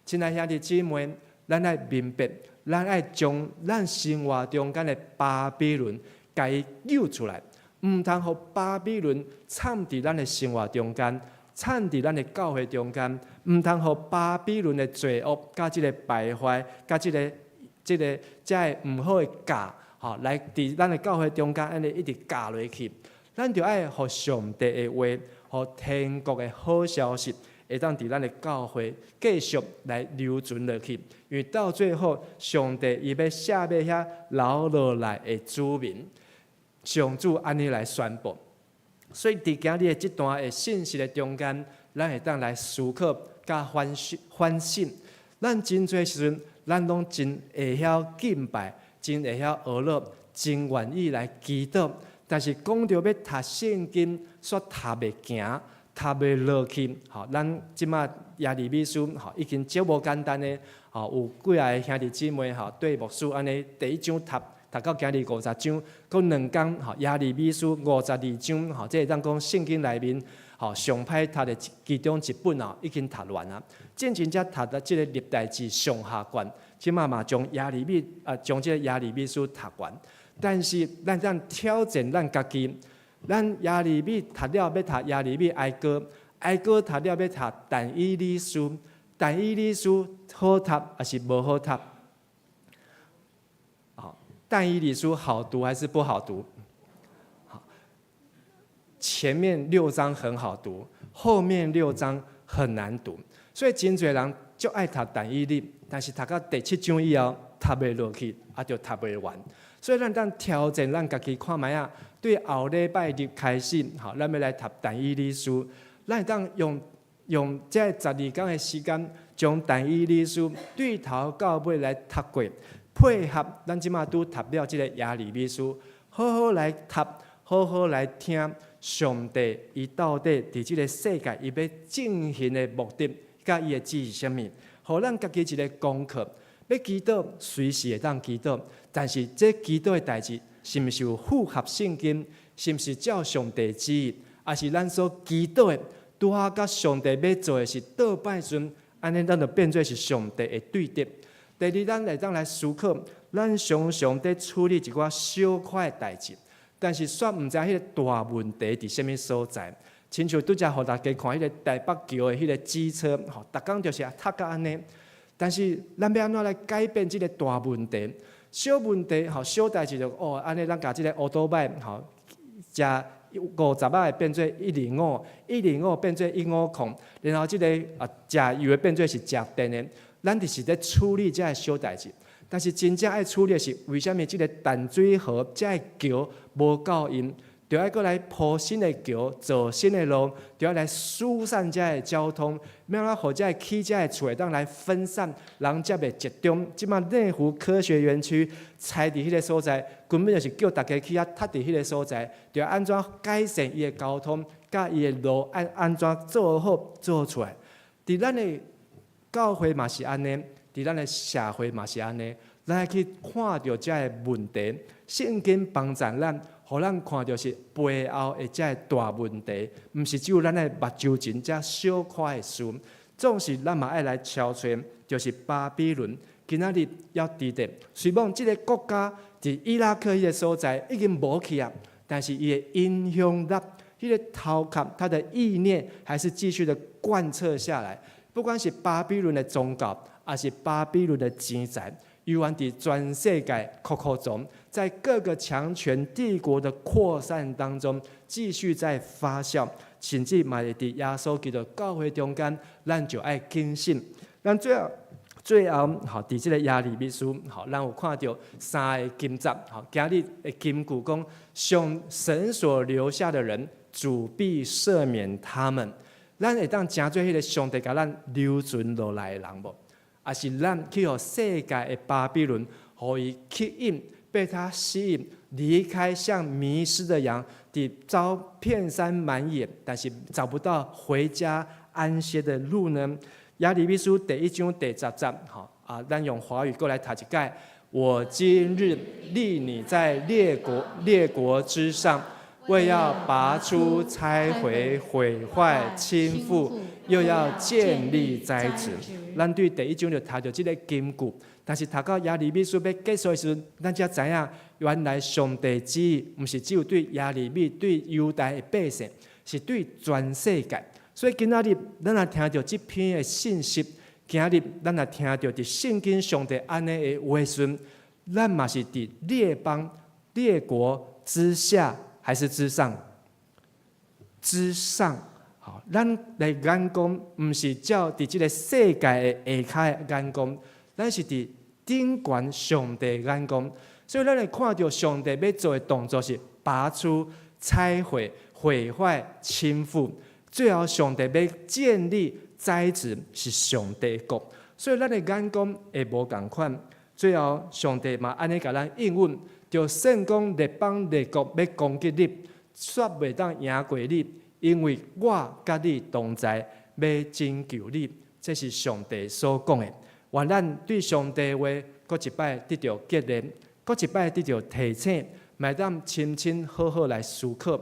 親愛兄弟姊妹，咱愛明白，咱愛將咱生活中間的巴比倫，共伊救出來。毋通予巴比倫摻佇咱的生活中間，摻佇咱的教會中間，毋通予巴比倫的罪惡、佮這个敗壞、佮這个毋好的教，吼，來佇咱的教會中間按呢一直教落去。咱著愛予上帝的話，予天國的好消息，會當佇咱的教會繼續來流傳落去。因為到最後，上帝伊欲赦免遐留落來的子民。上主按呢來宣布，所以佇今日的這段的信息的中間，咱會當來思考佮反省反省。咱真濟時陣，咱攏真會曉敬拜，真會曉學樂，真願意來祈禱。但是講著欲讀聖經，煞讀袂行，讀袂落去。吼，咱這馬耶利米書吼已經足無簡單的。吼，有幾仔個兄弟姊妹吼，對牧師按呢第一章讀讀到今日50章，閣兩工吼耶利米書52章吼，這會當講聖經內面吼上歹讀的其中一本哦，已經讀完啊。進前才讀到這個歷代志上下卷，這馬嘛將耶利米啊將這個耶利米書讀完。但是咱當挑戰咱家己，咱耶利米讀了欲讀耶利米哀歌，哀歌讀了欲讀但以理書，但以理書好讀抑是無好讀？好，但以理書好讀還是不好讀？好，前面六章很好讀，後面六章很難讀，所以真濟人足愛讀但以理，但是讀到第七章以後讀袂落去，啊，就讀袂完。所以咱當挑戰咱家己看覓仔，對後禮拜日開始，吼，咱欲來讀但以理書，咱會當用用這12工的時間，將但以理書對頭到尾來讀過，配合咱這馬拄讀了這個耶利米書，好好來讀，好好來聽上帝伊到底佇這個世界伊欲進行的目的，佮伊的旨意是啥物，予咱家己一个功課。欲祈禱，隨時會當祈禱，但是這祈禱的代誌，是毋是有符合聖經？是毋是照上帝旨意？抑是咱所祈禱的，拄好佮上帝欲做的是倒擺順，按呢咱就變做是上帝的對敵。第二，咱會當來思考，咱常常佇處理一寡小塊的代誌，但是煞毋知彼个大問題佇啥物所在。親像拄才予大家看彼个台北橋的彼个機車，吼，逐工就是塞甲按呢。但是咱欲按怎來改變這个大問題？小問題吼，小代誌就哦，按呢咱共這个烏多擺吼，食五十仔的變做一零五，一零五變做一五空，然後這个啊食油的變做是食電的，咱就是咧處理這个小代誌。但是真正愛處理的是，為啥物這个淡水河這个橋無夠用？就愛閣來鋪新的橋，做新的路，就愛來疏散這个交通，欲按怎予這个起這个厝會當來分散，人才袂集中。這馬內湖科學園區拆佇彼个所在，根本就是叫大家去遐塞佇彼个所在，就按怎改善伊的交通，佮伊的路按按怎做好做出來。佇咱的教會嘛是按呢，佇咱的社會嘛是按呢，咱愛去看著這个問題，聖經幫助咱。予咱看著是背後的這个大問題，毋是只有咱的目睭前這小塊的事。總是咱嘛愛來敲揣，就是巴比倫今仔日猶佇咧。雖罔這个國家佇伊拉克彼个所在已經無去啊，但是伊的影響力、彼个頭殼、他的意念，還是繼續的貫徹下來。不管是巴比倫的宗教，抑是巴比倫的錢財，猶原佇全世界擴擴張，在各個強權帝國的擴散當中，繼續在發酵，甚至嘛會佇耶穌基督教會中間，咱就愛警醒。咱最後最後，吼，佇這个耶利米書，吼，咱有看著三个金節，吼，今日的金句講，上神所留下的人，主必赦免他們。咱會當成做彼个上帝共咱留存落來的人無？抑是咱去予世界的巴比倫，予伊吸引，被他吸引，離開像迷失的羊，佇走遍山滿野，但是找不到回家安歇的路呢？耶利米書第一章第十節，吼啊，咱用華語閣來讀一擺。我今日立你在列國列國之上，為要拔出、拆毀、毀壞、傾覆，又要建立栽植。咱對第一章就讀著這个金句，但是讀到耶利米書欲結束的時陣，咱才知影原來上帝旨意毋是只有對耶利米、對猶大的百姓，是對全世界。所以今仔日咱若聽著這篇的信息，今仔日咱若聽著佇聖經上帝按呢的話時，咱嘛是佇列邦列國之下還是之上？之上。好，咱的眼光毋是照佇這个世界的下跤的眼光，咱是佇頂懸上帝眼光。所以咱會看著上帝欲做的動作是拔出、拆毀、毀壞、傾覆。最後上帝欲建立宰治是上帝的國，所以咱的眼光會無仝款。最後上帝嘛按呢共咱應允，就算講列邦列國欲攻擊你，煞袂當贏過你，因為我佮你同在，欲拯救你。這是上帝所講的。願咱對上帝的話，閣一擺得著激勵，閣一擺得著提醒，嘛會當深深好好來思考。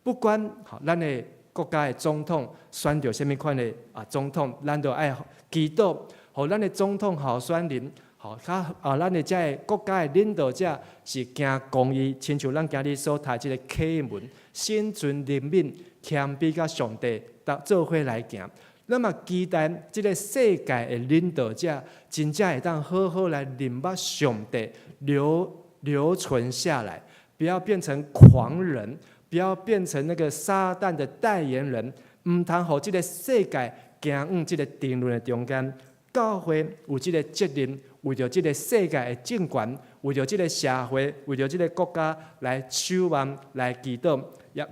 不管吼，咱的國家的總統選著啥物款的啊總統，咱都愛祈禱，予咱的總統候選人，吼較啊，咱的這个國家的領導者是行公義，親像咱今日所讀這个啟應文，心存憐憫，謙卑佮上帝做伙來行。咱嘛期待這个世界的領導者，真正會當好好來認捌上帝，留存下來，不要變成狂人，不要變成那個撒旦的代言人，毋通予這个世界行往這个沉淪的中間。教會有這个責任，為著這个世界的政權，為著這个社會，為著這个國家來守望、來祈禱。也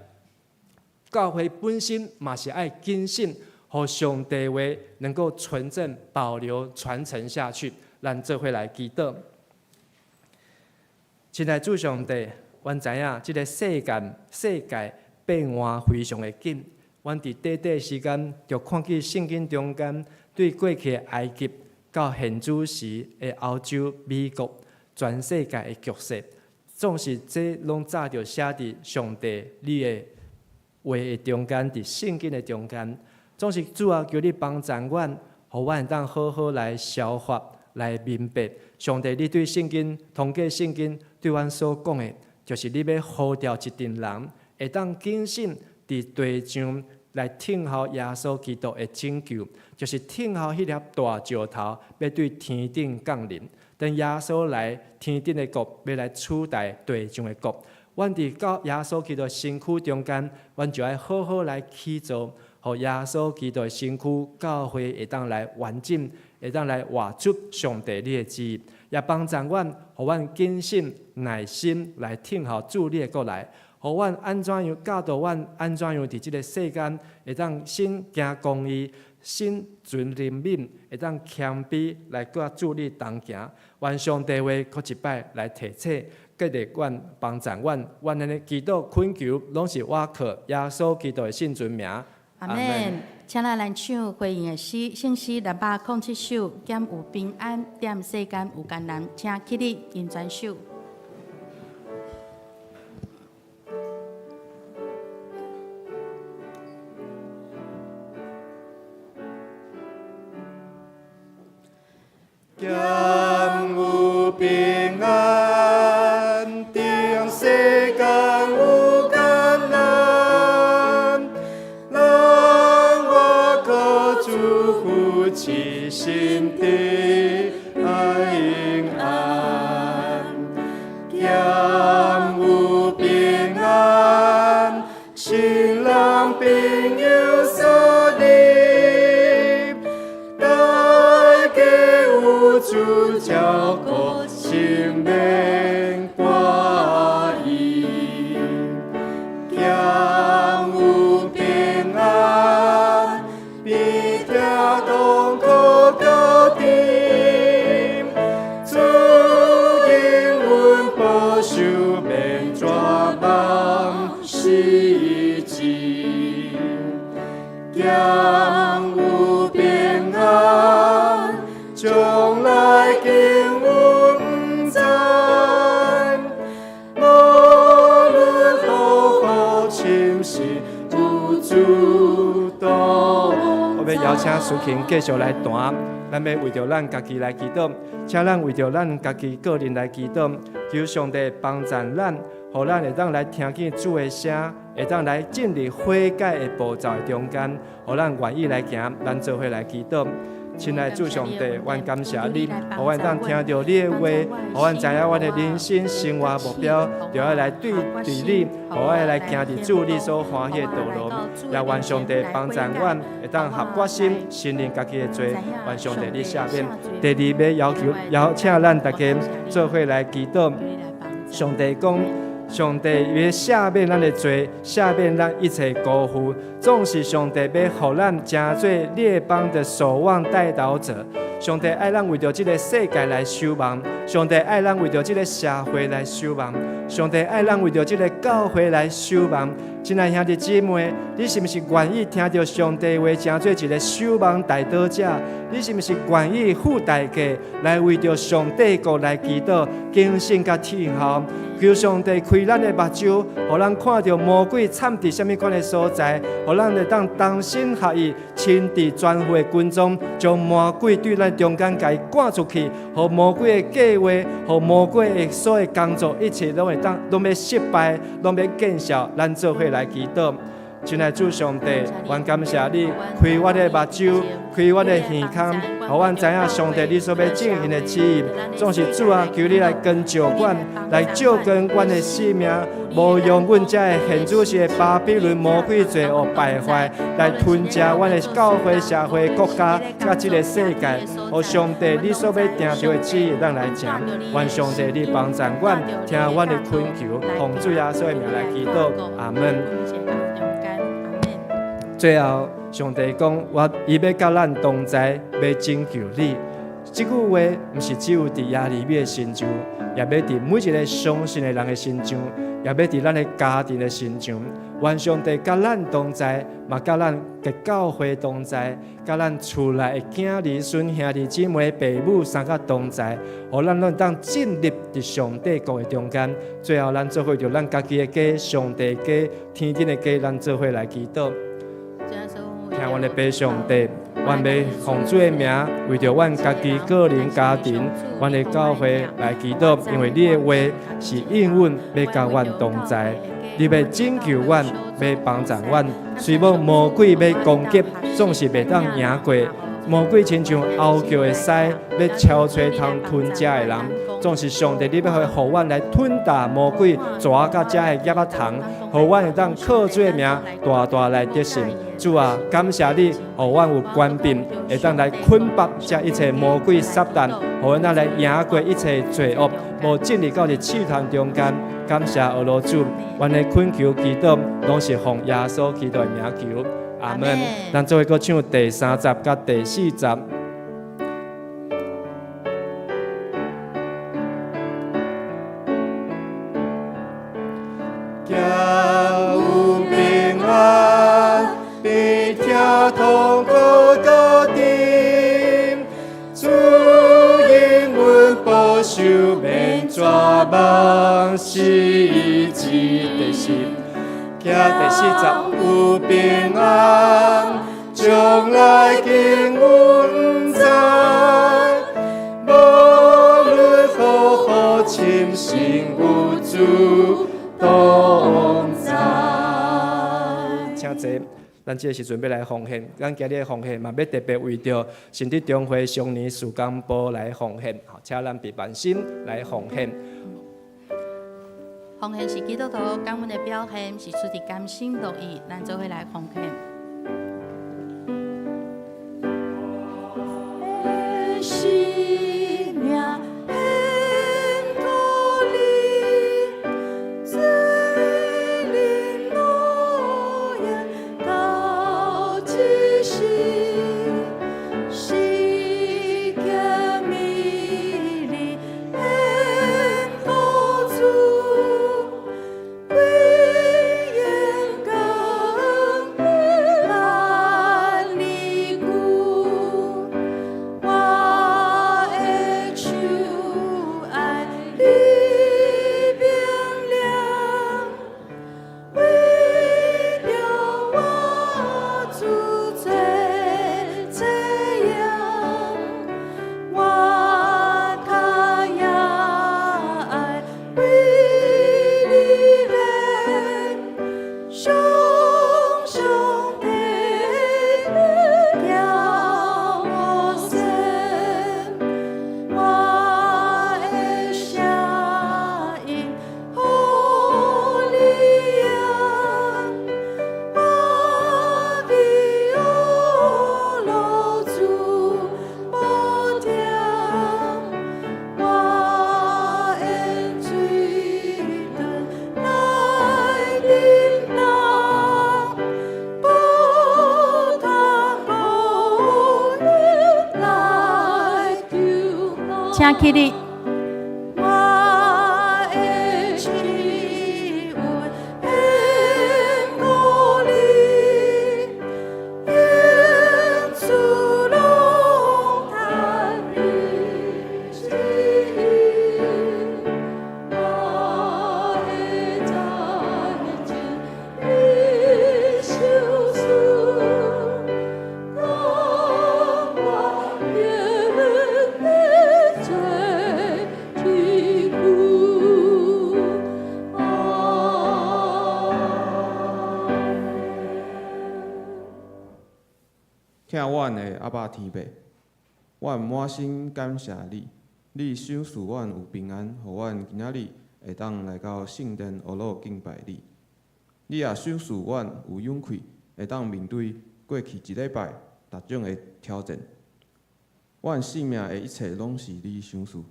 教會本身嘛是愛謹慎，予上帝話能夠純正、保留、傳承下去。咱做伙來祈禱。親愛主上帝，阮知影這个世界變換非常的緊。阮佇短短時間就看見聖經中間對過去的埃及到現主時的歐洲、美國，全世界的局勢，總是這攏早就寫佇上帝你的話的中間，佇聖經的中間，總是主啊，求你幫助阮，予阮會當好好來消化、來明白。上帝，你對聖經、通過聖經對阮所講的，就是你欲呼召一陣人，會當謹慎佇地上來等候耶穌基督的拯救，就是等候彼粒大石頭欲對天頂降臨。等耶穌來，天頂的國欲來取代地上的國。阮佇到耶穌基督身軀中間，阮就愛好好來起造，予耶穌基督的身軀教會會當來完整，會當來活出上帝你的旨意，也幫助阮，予阮謹慎耐心來等候主你的國來。予阮按怎樣教導阮按怎樣佇這个世間會當先行公義、心存憐憫，會當謙卑來佮主你同行。願上帝話閣一擺來提醒、激勵阮、幫助阮。阮按呢祈禱懇求，攏是倚靠耶穌基督的聖尊名。阿們。請咱來唱回應的詩，聖詩207首，兼有平安，踮世間有艱難，請起立，吟全首。兼有平安，踮世間有艱難，咱倚靠主扶持，心得平安。兼有平安，親人朋友相認，大家有主照顧，心免掛意。兼有平安，悲痛痛苦到底，主應允保守，免絕望失志。兼有平安，將來境阮毋知，無論何苦侵蝕，有主同我欲邀請淑琴繼續來彈，咱欲為著咱家己來祈禱，請咱為著咱家己個人來祈禱，求上帝幫助咱，予咱會當來聽見主的聲，會當來進入悔改的步驟的中間，予咱願意來行，咱做伙來祈禱。親愛主上帝，阮感謝你，予阮當聽著你的話，予阮知影阮的人生生活目標，就愛來對對你，予阮來行佇主你所歡喜的道路。也願上帝幫助阮，會當下決心承認家己的罪，願上帝你赦免。第二，欲要求邀請咱大家做伙來祈禱。上帝講，上帝欲赦免咱的罪，赦免咱一切辜负，总是上帝欲予咱成做列邦的守望代禱者。上帝愛咱為著這个世界來守望，上帝愛咱為著這个社會來守望，上帝愛咱為著這个教會來守望。親愛兄弟姊妹，你是毋是願意聽著上帝話，成做一个守望代禱者？你是毋是願意付代價來為著上帝國來祈禱、警醒佮聽候？求上帝開咱的目睭，予咱看著魔鬼藏佇啥物款的所在，予咱會當同心合意，親自全副的軍裝，將魔鬼對咱中間共伊趕出去，予魔鬼的計劃，予魔鬼的所有工作，一切攏會當攏欲失敗，攏欲見效。咱做伙來祈禱。親愛主上帝，阮感謝你開阮的目睭，開阮的耳孔，予阮知影上帝你所欲進行的旨意，總是主啊，求你來光照阮，來照光阮的生命，無讓阮這个現主時的巴比倫魔鬼罪惡敗壞，來吞食阮的教會、社會、國家，佮這个世界。予上帝你所欲定著的旨意，咱來行。願上帝你幫助阮，聽阮的懇求，奉主耶穌的名來祈禱，阿門。最後，上帝講：我伊欲佮咱同在，欲拯救你。這句話毋是只有佇耶利米的身上，也欲佇每一个相信的人的身上，也欲佇咱的家庭的身上。願上帝佮咱同在，嘛佮咱的教會同在，佮咱厝內的囝兒孫兄弟姊妹爸母三甲同在，予咱攏當進入佇上帝國的中間。最後，咱做伙就咱家己的家、上帝的家、天頂的家，咱做伙來祈禱。聽阮的父上帝，阮欲奉主的名，為著阮家己個人家庭、阮的教會來祈禱，因為你的話是應允欲佮阮同在，你欲拯救阮，欲幫助阮。雖罔魔鬼欲攻擊，總是袂當贏過。魔鬼親像獒叫的獅，欲搜揣通吞食的人，總是上帝，你欲予阮來吞踏魔鬼蛇佮這个葉仔蟲，予阮會當靠主的名大大來得勝。主啊，感謝你，予阮有權柄，會當來捆綁這一切魔鬼撒旦，予阮來贏過一切罪惡，無進入到佇試探中間。感謝阿羅主，阮的懇求祈禱，攏是奉耶穌基督的名求。阿門。咱做伙閣唱第三節佮第四節。行有平安，悲痛痛苦高顶，主應允保守免絕望死之第四。行第四節有平安，將來經阮知，無論何何深信有主同在。請坐，咱這个時陣欲來奉獻，咱今日的奉獻嘛，欲特別為著聖德中會常年事工部來奉獻，請咱彼萬心來奉獻。奉獻是基督徒感恩的表現，是出自甘心樂意，咱做伙來奉獻。生命献予你，罪人诺言到这世，世间美丽献予主，归荣感恩。請起立。我的救恩堅固你，願主攏探你旨意，我的災情你賞賜，甘願免做天父。阿門。疼阮的阿爸天父，阮滿心感謝你，你賞賜阮有平安，予阮今仔日會當來到聖殿呵咾敬拜你。你也賞賜阮有勇氣，會當面對過去一禮拜逐種的挑戰。阮性命的一切攏是你賞賜，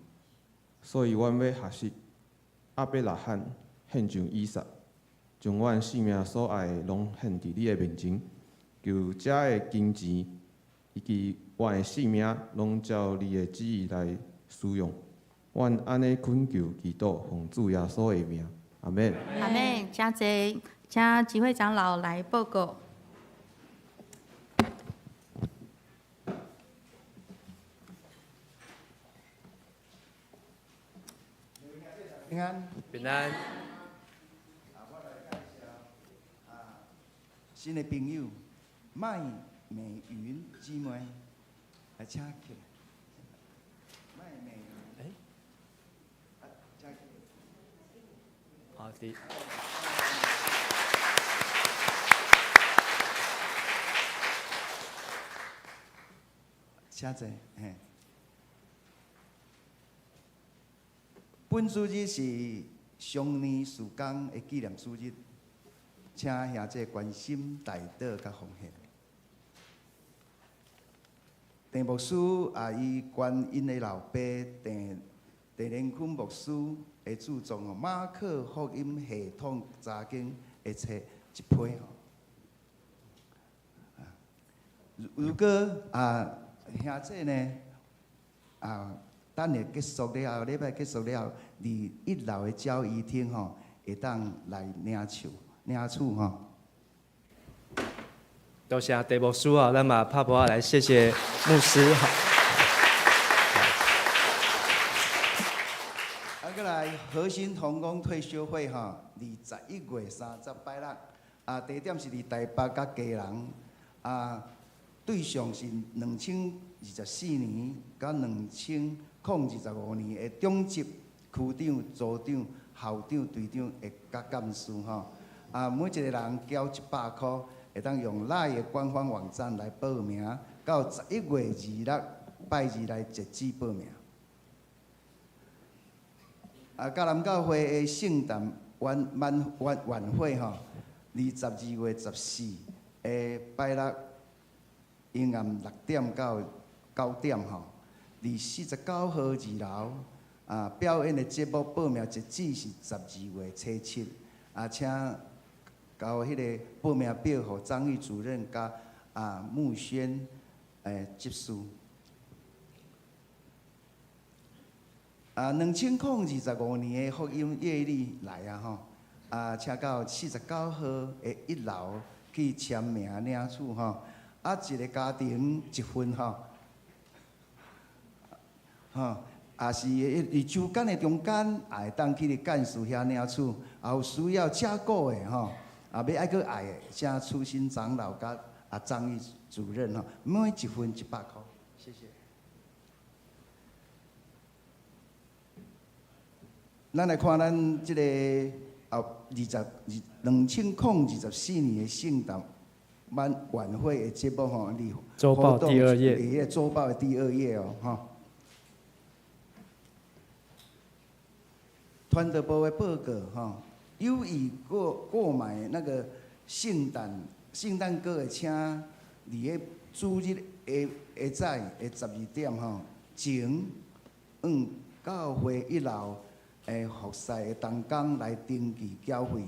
所以阮欲學習亞伯拉罕獻上以撒，將阮性命所愛的攏獻佇你的面前。求這的金錢以及阮的性命，攏照你的旨意來使用。阮按呢懇求祈禱，奉主耶穌的名，阿門。阿門。請坐，請集會長老來報告。平安。平安。啊，我來介紹啊，新的朋友麥美雲姊妹，來請起來。麥美雲，啊，請起來。好的。請坐，嘿。本主日是常年事工的紀念主日，請兄弟關心代禱佮奉獻。鄭牧師啊，伊關𪜶的老爸鄭鄭連坤牧師的著作《馬可福音系統查經》的冊一批吼。如果啊，兄弟呢啊，等下結束了後，禮拜結束了後，佇一樓的交誼廳吼，會當來領取領取吼。多謝鄭牧師啊，咱嘛拍噗仔來謝謝牧師。啊，閣來核心同工退修會吼，21月30拜六，啊，地點是佇台北佮基隆，啊，對象是2024年佮2025年的長執、區長、組長、校長、隊長的佮幹事吼，啊，每一個人繳100箍，會當用 LINE 的官方網站來報名，到11月26拜二來截止報名。啊，嘉南教會的聖誕晚晚晚晚會吼，22月14的拜六，下暗6點到9點吼，佇49號二樓啊，表演的節目報名截止是12月初7，啊，請交彼个報名表予張毅主任佮啊穆軒執事。啊，2025年的福音閱歷來啊吼，啊，請到49號的一樓去簽名領取吼。啊，一個家庭一份吼，吼，也是佇周間的中間，也會當去幹事遐領取。也有需要照顧的吼，啊，欲愛閣愛的，請初心長老佮啊張毅主任吼，每一份100箍，謝謝。咱來看咱這個啊，二十二2024年的聖誕晚晚會的節目吼，佇週報第二頁，佇彼個週報的第二頁哦，吼。傳道部的報告吼，有意購購買那個聖誕聖誕歌的，請佇個主日下下早的12點吼，前往教會一樓的服侍的同工來登記繳費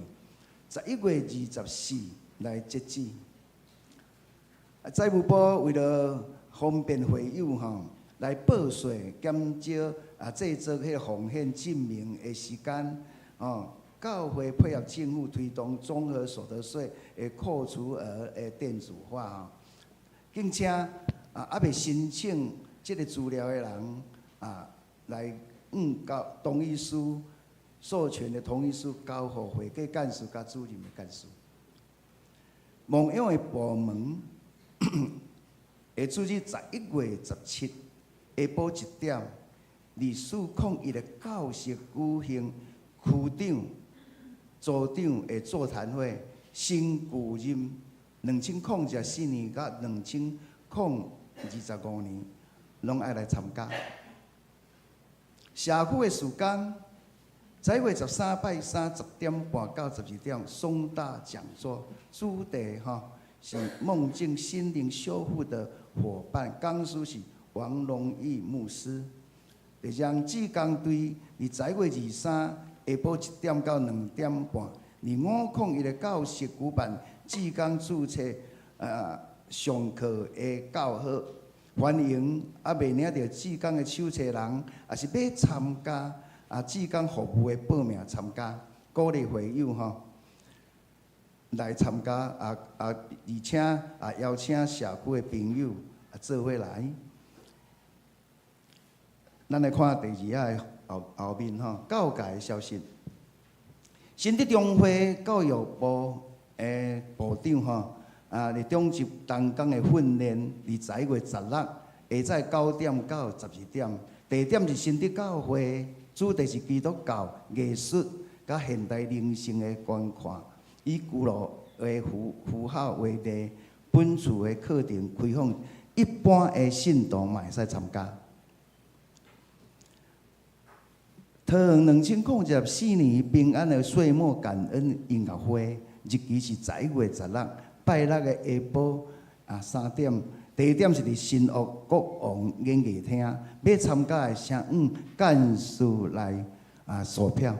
，11月24來截止。財務部為了方便會友吼，來報稅減少啊製作彼个奉獻證明的時間，哦，教會配合政府推動綜合所得稅的扣除額的電子化吼，並且啊，猶未申請這个資料的人啊，來交同意書、授權的同意書交予會計幹事佮主任的幹事。牧養的部門會組織11月17下晡1點，二四空一的教室舉行區長、組長的座談會，新舊任2024年佮2025年，攏愛來參加。社區的事工，11月13拜三10點半到12點，松大講座，主題吼是夢境心靈修復的夥伴，講師是王榮義牧師。第二，志工隊佇11月23下晡1點到2點半，佇五空一的教室舉辦志工註冊上課的教學，歡迎猶未領著志工的手冊人，抑是欲參加啊志工服務的報名參加，鼓勵會友吼來參加啊啊，而且啊邀請社區的朋友啊做伙來。咱來看第二頁後後面吼，教界的消息。新德中會教育部的部長吼，啊，佇中職同工的訓練，佇11月16下早9點到12點，地點是新德教會，主題是基督教藝術佮現代靈性的觀看，以居樂的符號為例，本次的課程開放一般的信徒嘛會使參加。桃園2024年平安的歲末感恩音樂會，日期是11月16，拜六的下晡啊3點，地點是佇新屋國王演藝廳。欲參加的，請向幹事來啊索票。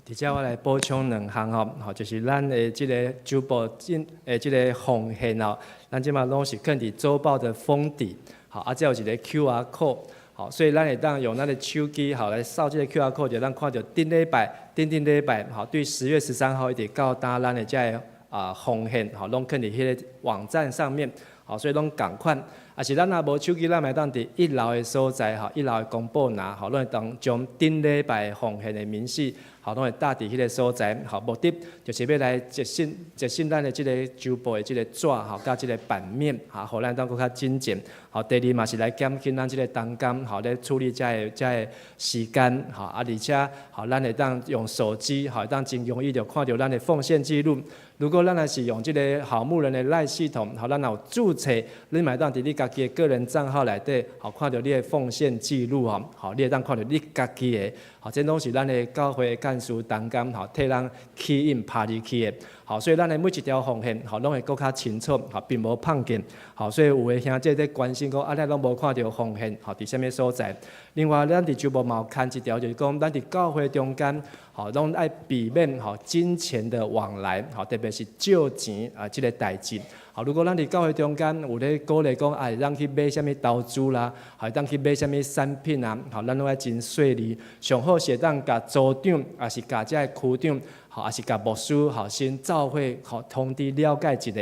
佇遮我來補充兩項吼，吼就是咱的這个周報進的這个奉獻吼，咱這馬攏是囥佇週報的封底，好，啊，這有一个 QR code。好，所以咱會當用咱的手機，好來掃這个 QR code，就咱看著頂禮拜、頂頂禮拜，好，對10月13號一直到今咱的這个啊奉獻，好，攏囥佇彼个網站上面，好，所以攏仝款。啊是咱若無手機，咱會當佇一樓的所在，吼，一樓的公布拿，吼，攏會當將頂禮拜奉獻的明細，吼，攏會貼佇彼个所在，吼，目的就是欲來節省節省咱的這个週報的這个紙，吼，佮這个版面，吼，予咱當閣較整潔。吼，第二嘛是來減輕咱這个同工，吼，咧處理這个這个時間，吼，啊，而且，吼，咱會當用手機，吼，會當真容易就看著咱的奉獻記錄。如果咱若是用這个好牧人的 LINE 系統，吼，咱若有註冊，你嘛會當佇你家己的個人帳號內底，吼，看著你的奉獻記錄吼，吼，你會當看著你家己的，吼，這攏是咱的教會幹事同工，吼，替咱起印拍入去的，吼，所以咱的每一條奉獻，吼，攏會閣較清楚，吼，並無碰見，吼，所以有的兄弟咧關心講，啊，咱攏無看著奉獻，吼，佇啥物所在？另外，咱佇週報嘛有牽一條，就是講，咱佇教會中間，吼，攏愛避免吼金錢的往來，吼，特別是借錢啊，這个代誌。好，如果咱佇教會中間有咧鼓勵講，啊，會當去買啥物投資啦，會當去買啥物產品啊，吼，咱攏愛真細膩。上好是會當共組長，抑是共這个區長，吼，抑是共牧師，吼，先照會，吼，通知了解一下，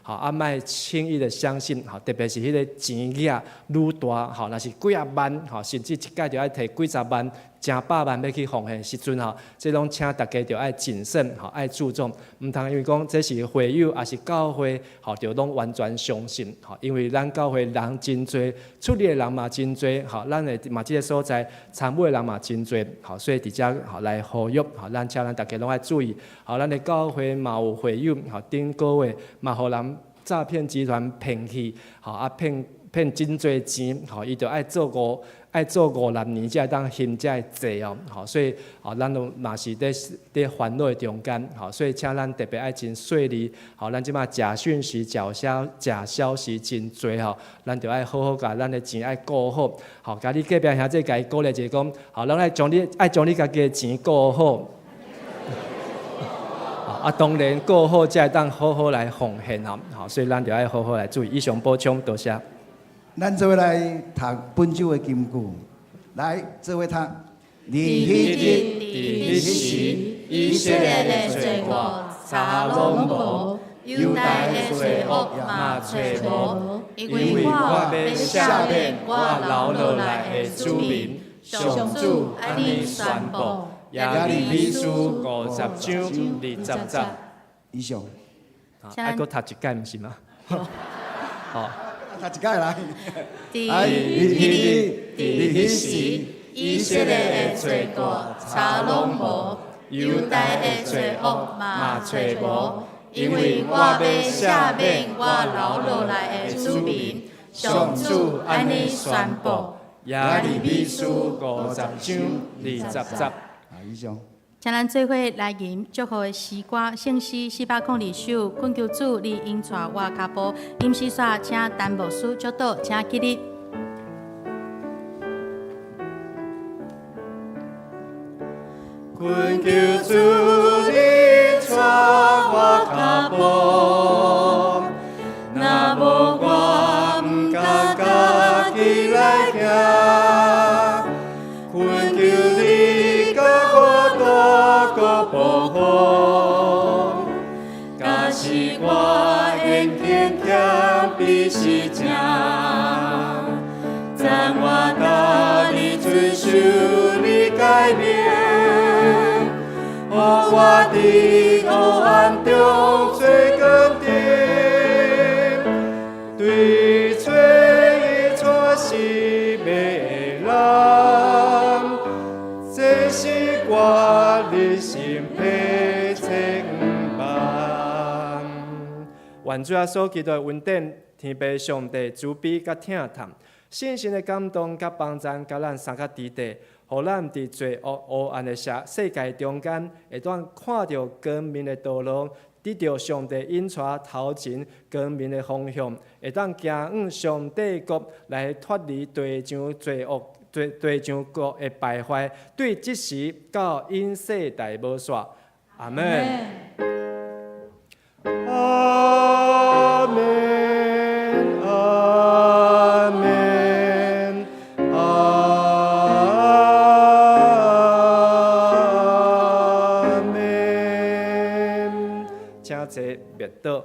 吼，啊，莫輕易的相信，吼，特別是彼个錢額愈大，吼，若是幾仔萬，吼，甚至一擺就愛提幾十萬、成百萬欲去奉獻時陣吼，這攏請大家著愛謹慎，吼，愛注重，毋通因為講這是會友，抑是教會，吼，就攏完全相信，吼，因為咱教會人真濟，出入的人嘛真濟，吼，咱的嘛這个所在參與的人嘛真濟，吼，所以佇遮吼來呼籲，吼，咱請咱大家攏愛注意，吼，咱的教會嘛有會友，吼，頂個月嘛予人詐騙集團騙去，吼，啊騙騙真濟錢，吼，伊就愛做五愛做五六年才會當還這个債哦，吼，所以吼，咱攏嘛是佇佇煩惱的中間，吼，所以請咱特別愛真細膩，吼，咱這馬假訊息、假消息真濟吼，咱著愛好好共咱的錢愛顧好，吼，共你隔壁兄弟共伊鼓勵一下講，吼，咱愛將你愛將你家己的錢顧好。啊，當然顧好才會當好好來奉獻吼，好，所以咱著愛好好來注意。以上補充，多謝。咱做伙來讀本周的金句，來做伙讀。伫彼日，伫彼時，以色列的罪過查攏無，猶大的罪惡嘛揣無，因為我欲赦免我留落來的子民，上主按呢宣布。耶利米書50章20節。以上。愛閣讀一擺，毋是嗎？好，讀一擺來。伫彼日，伫彼時，以色列的罪過查攏無，猶大的罪惡嘛揣無，因為我欲赦免我留落來的子民，上主按呢宣布。耶利米書50章20節。以上。請咱做伙來吟祝福的詩歌，聖詩402首，懇求主你引帶我跤步。吟詩煞，請陳牧師祝禱，請起立。懇求主你帶我跤步，若無我毋敢家己來行。懇求你共我大國保護，假使我眼見欠比是正，讚我教你遵守你誡命，予我佇黑暗中做光燈，對找伊帶死命的人，這是我日心迫切盼。願主耶穌基督的恩典、天父上帝慈悲佮疼痛，聖神的感動佮幫贊，佮咱三個弟弟，予咱佇罪惡黑暗的世界中間，會當看著光明的道路，得著上帝引帶頭前光明的方向，會當行往上帝國來脫離地上罪惡、地上國的敗壞，對這時到永世代無煞。阿門。阿門，阿門，阿門。請坐默禱。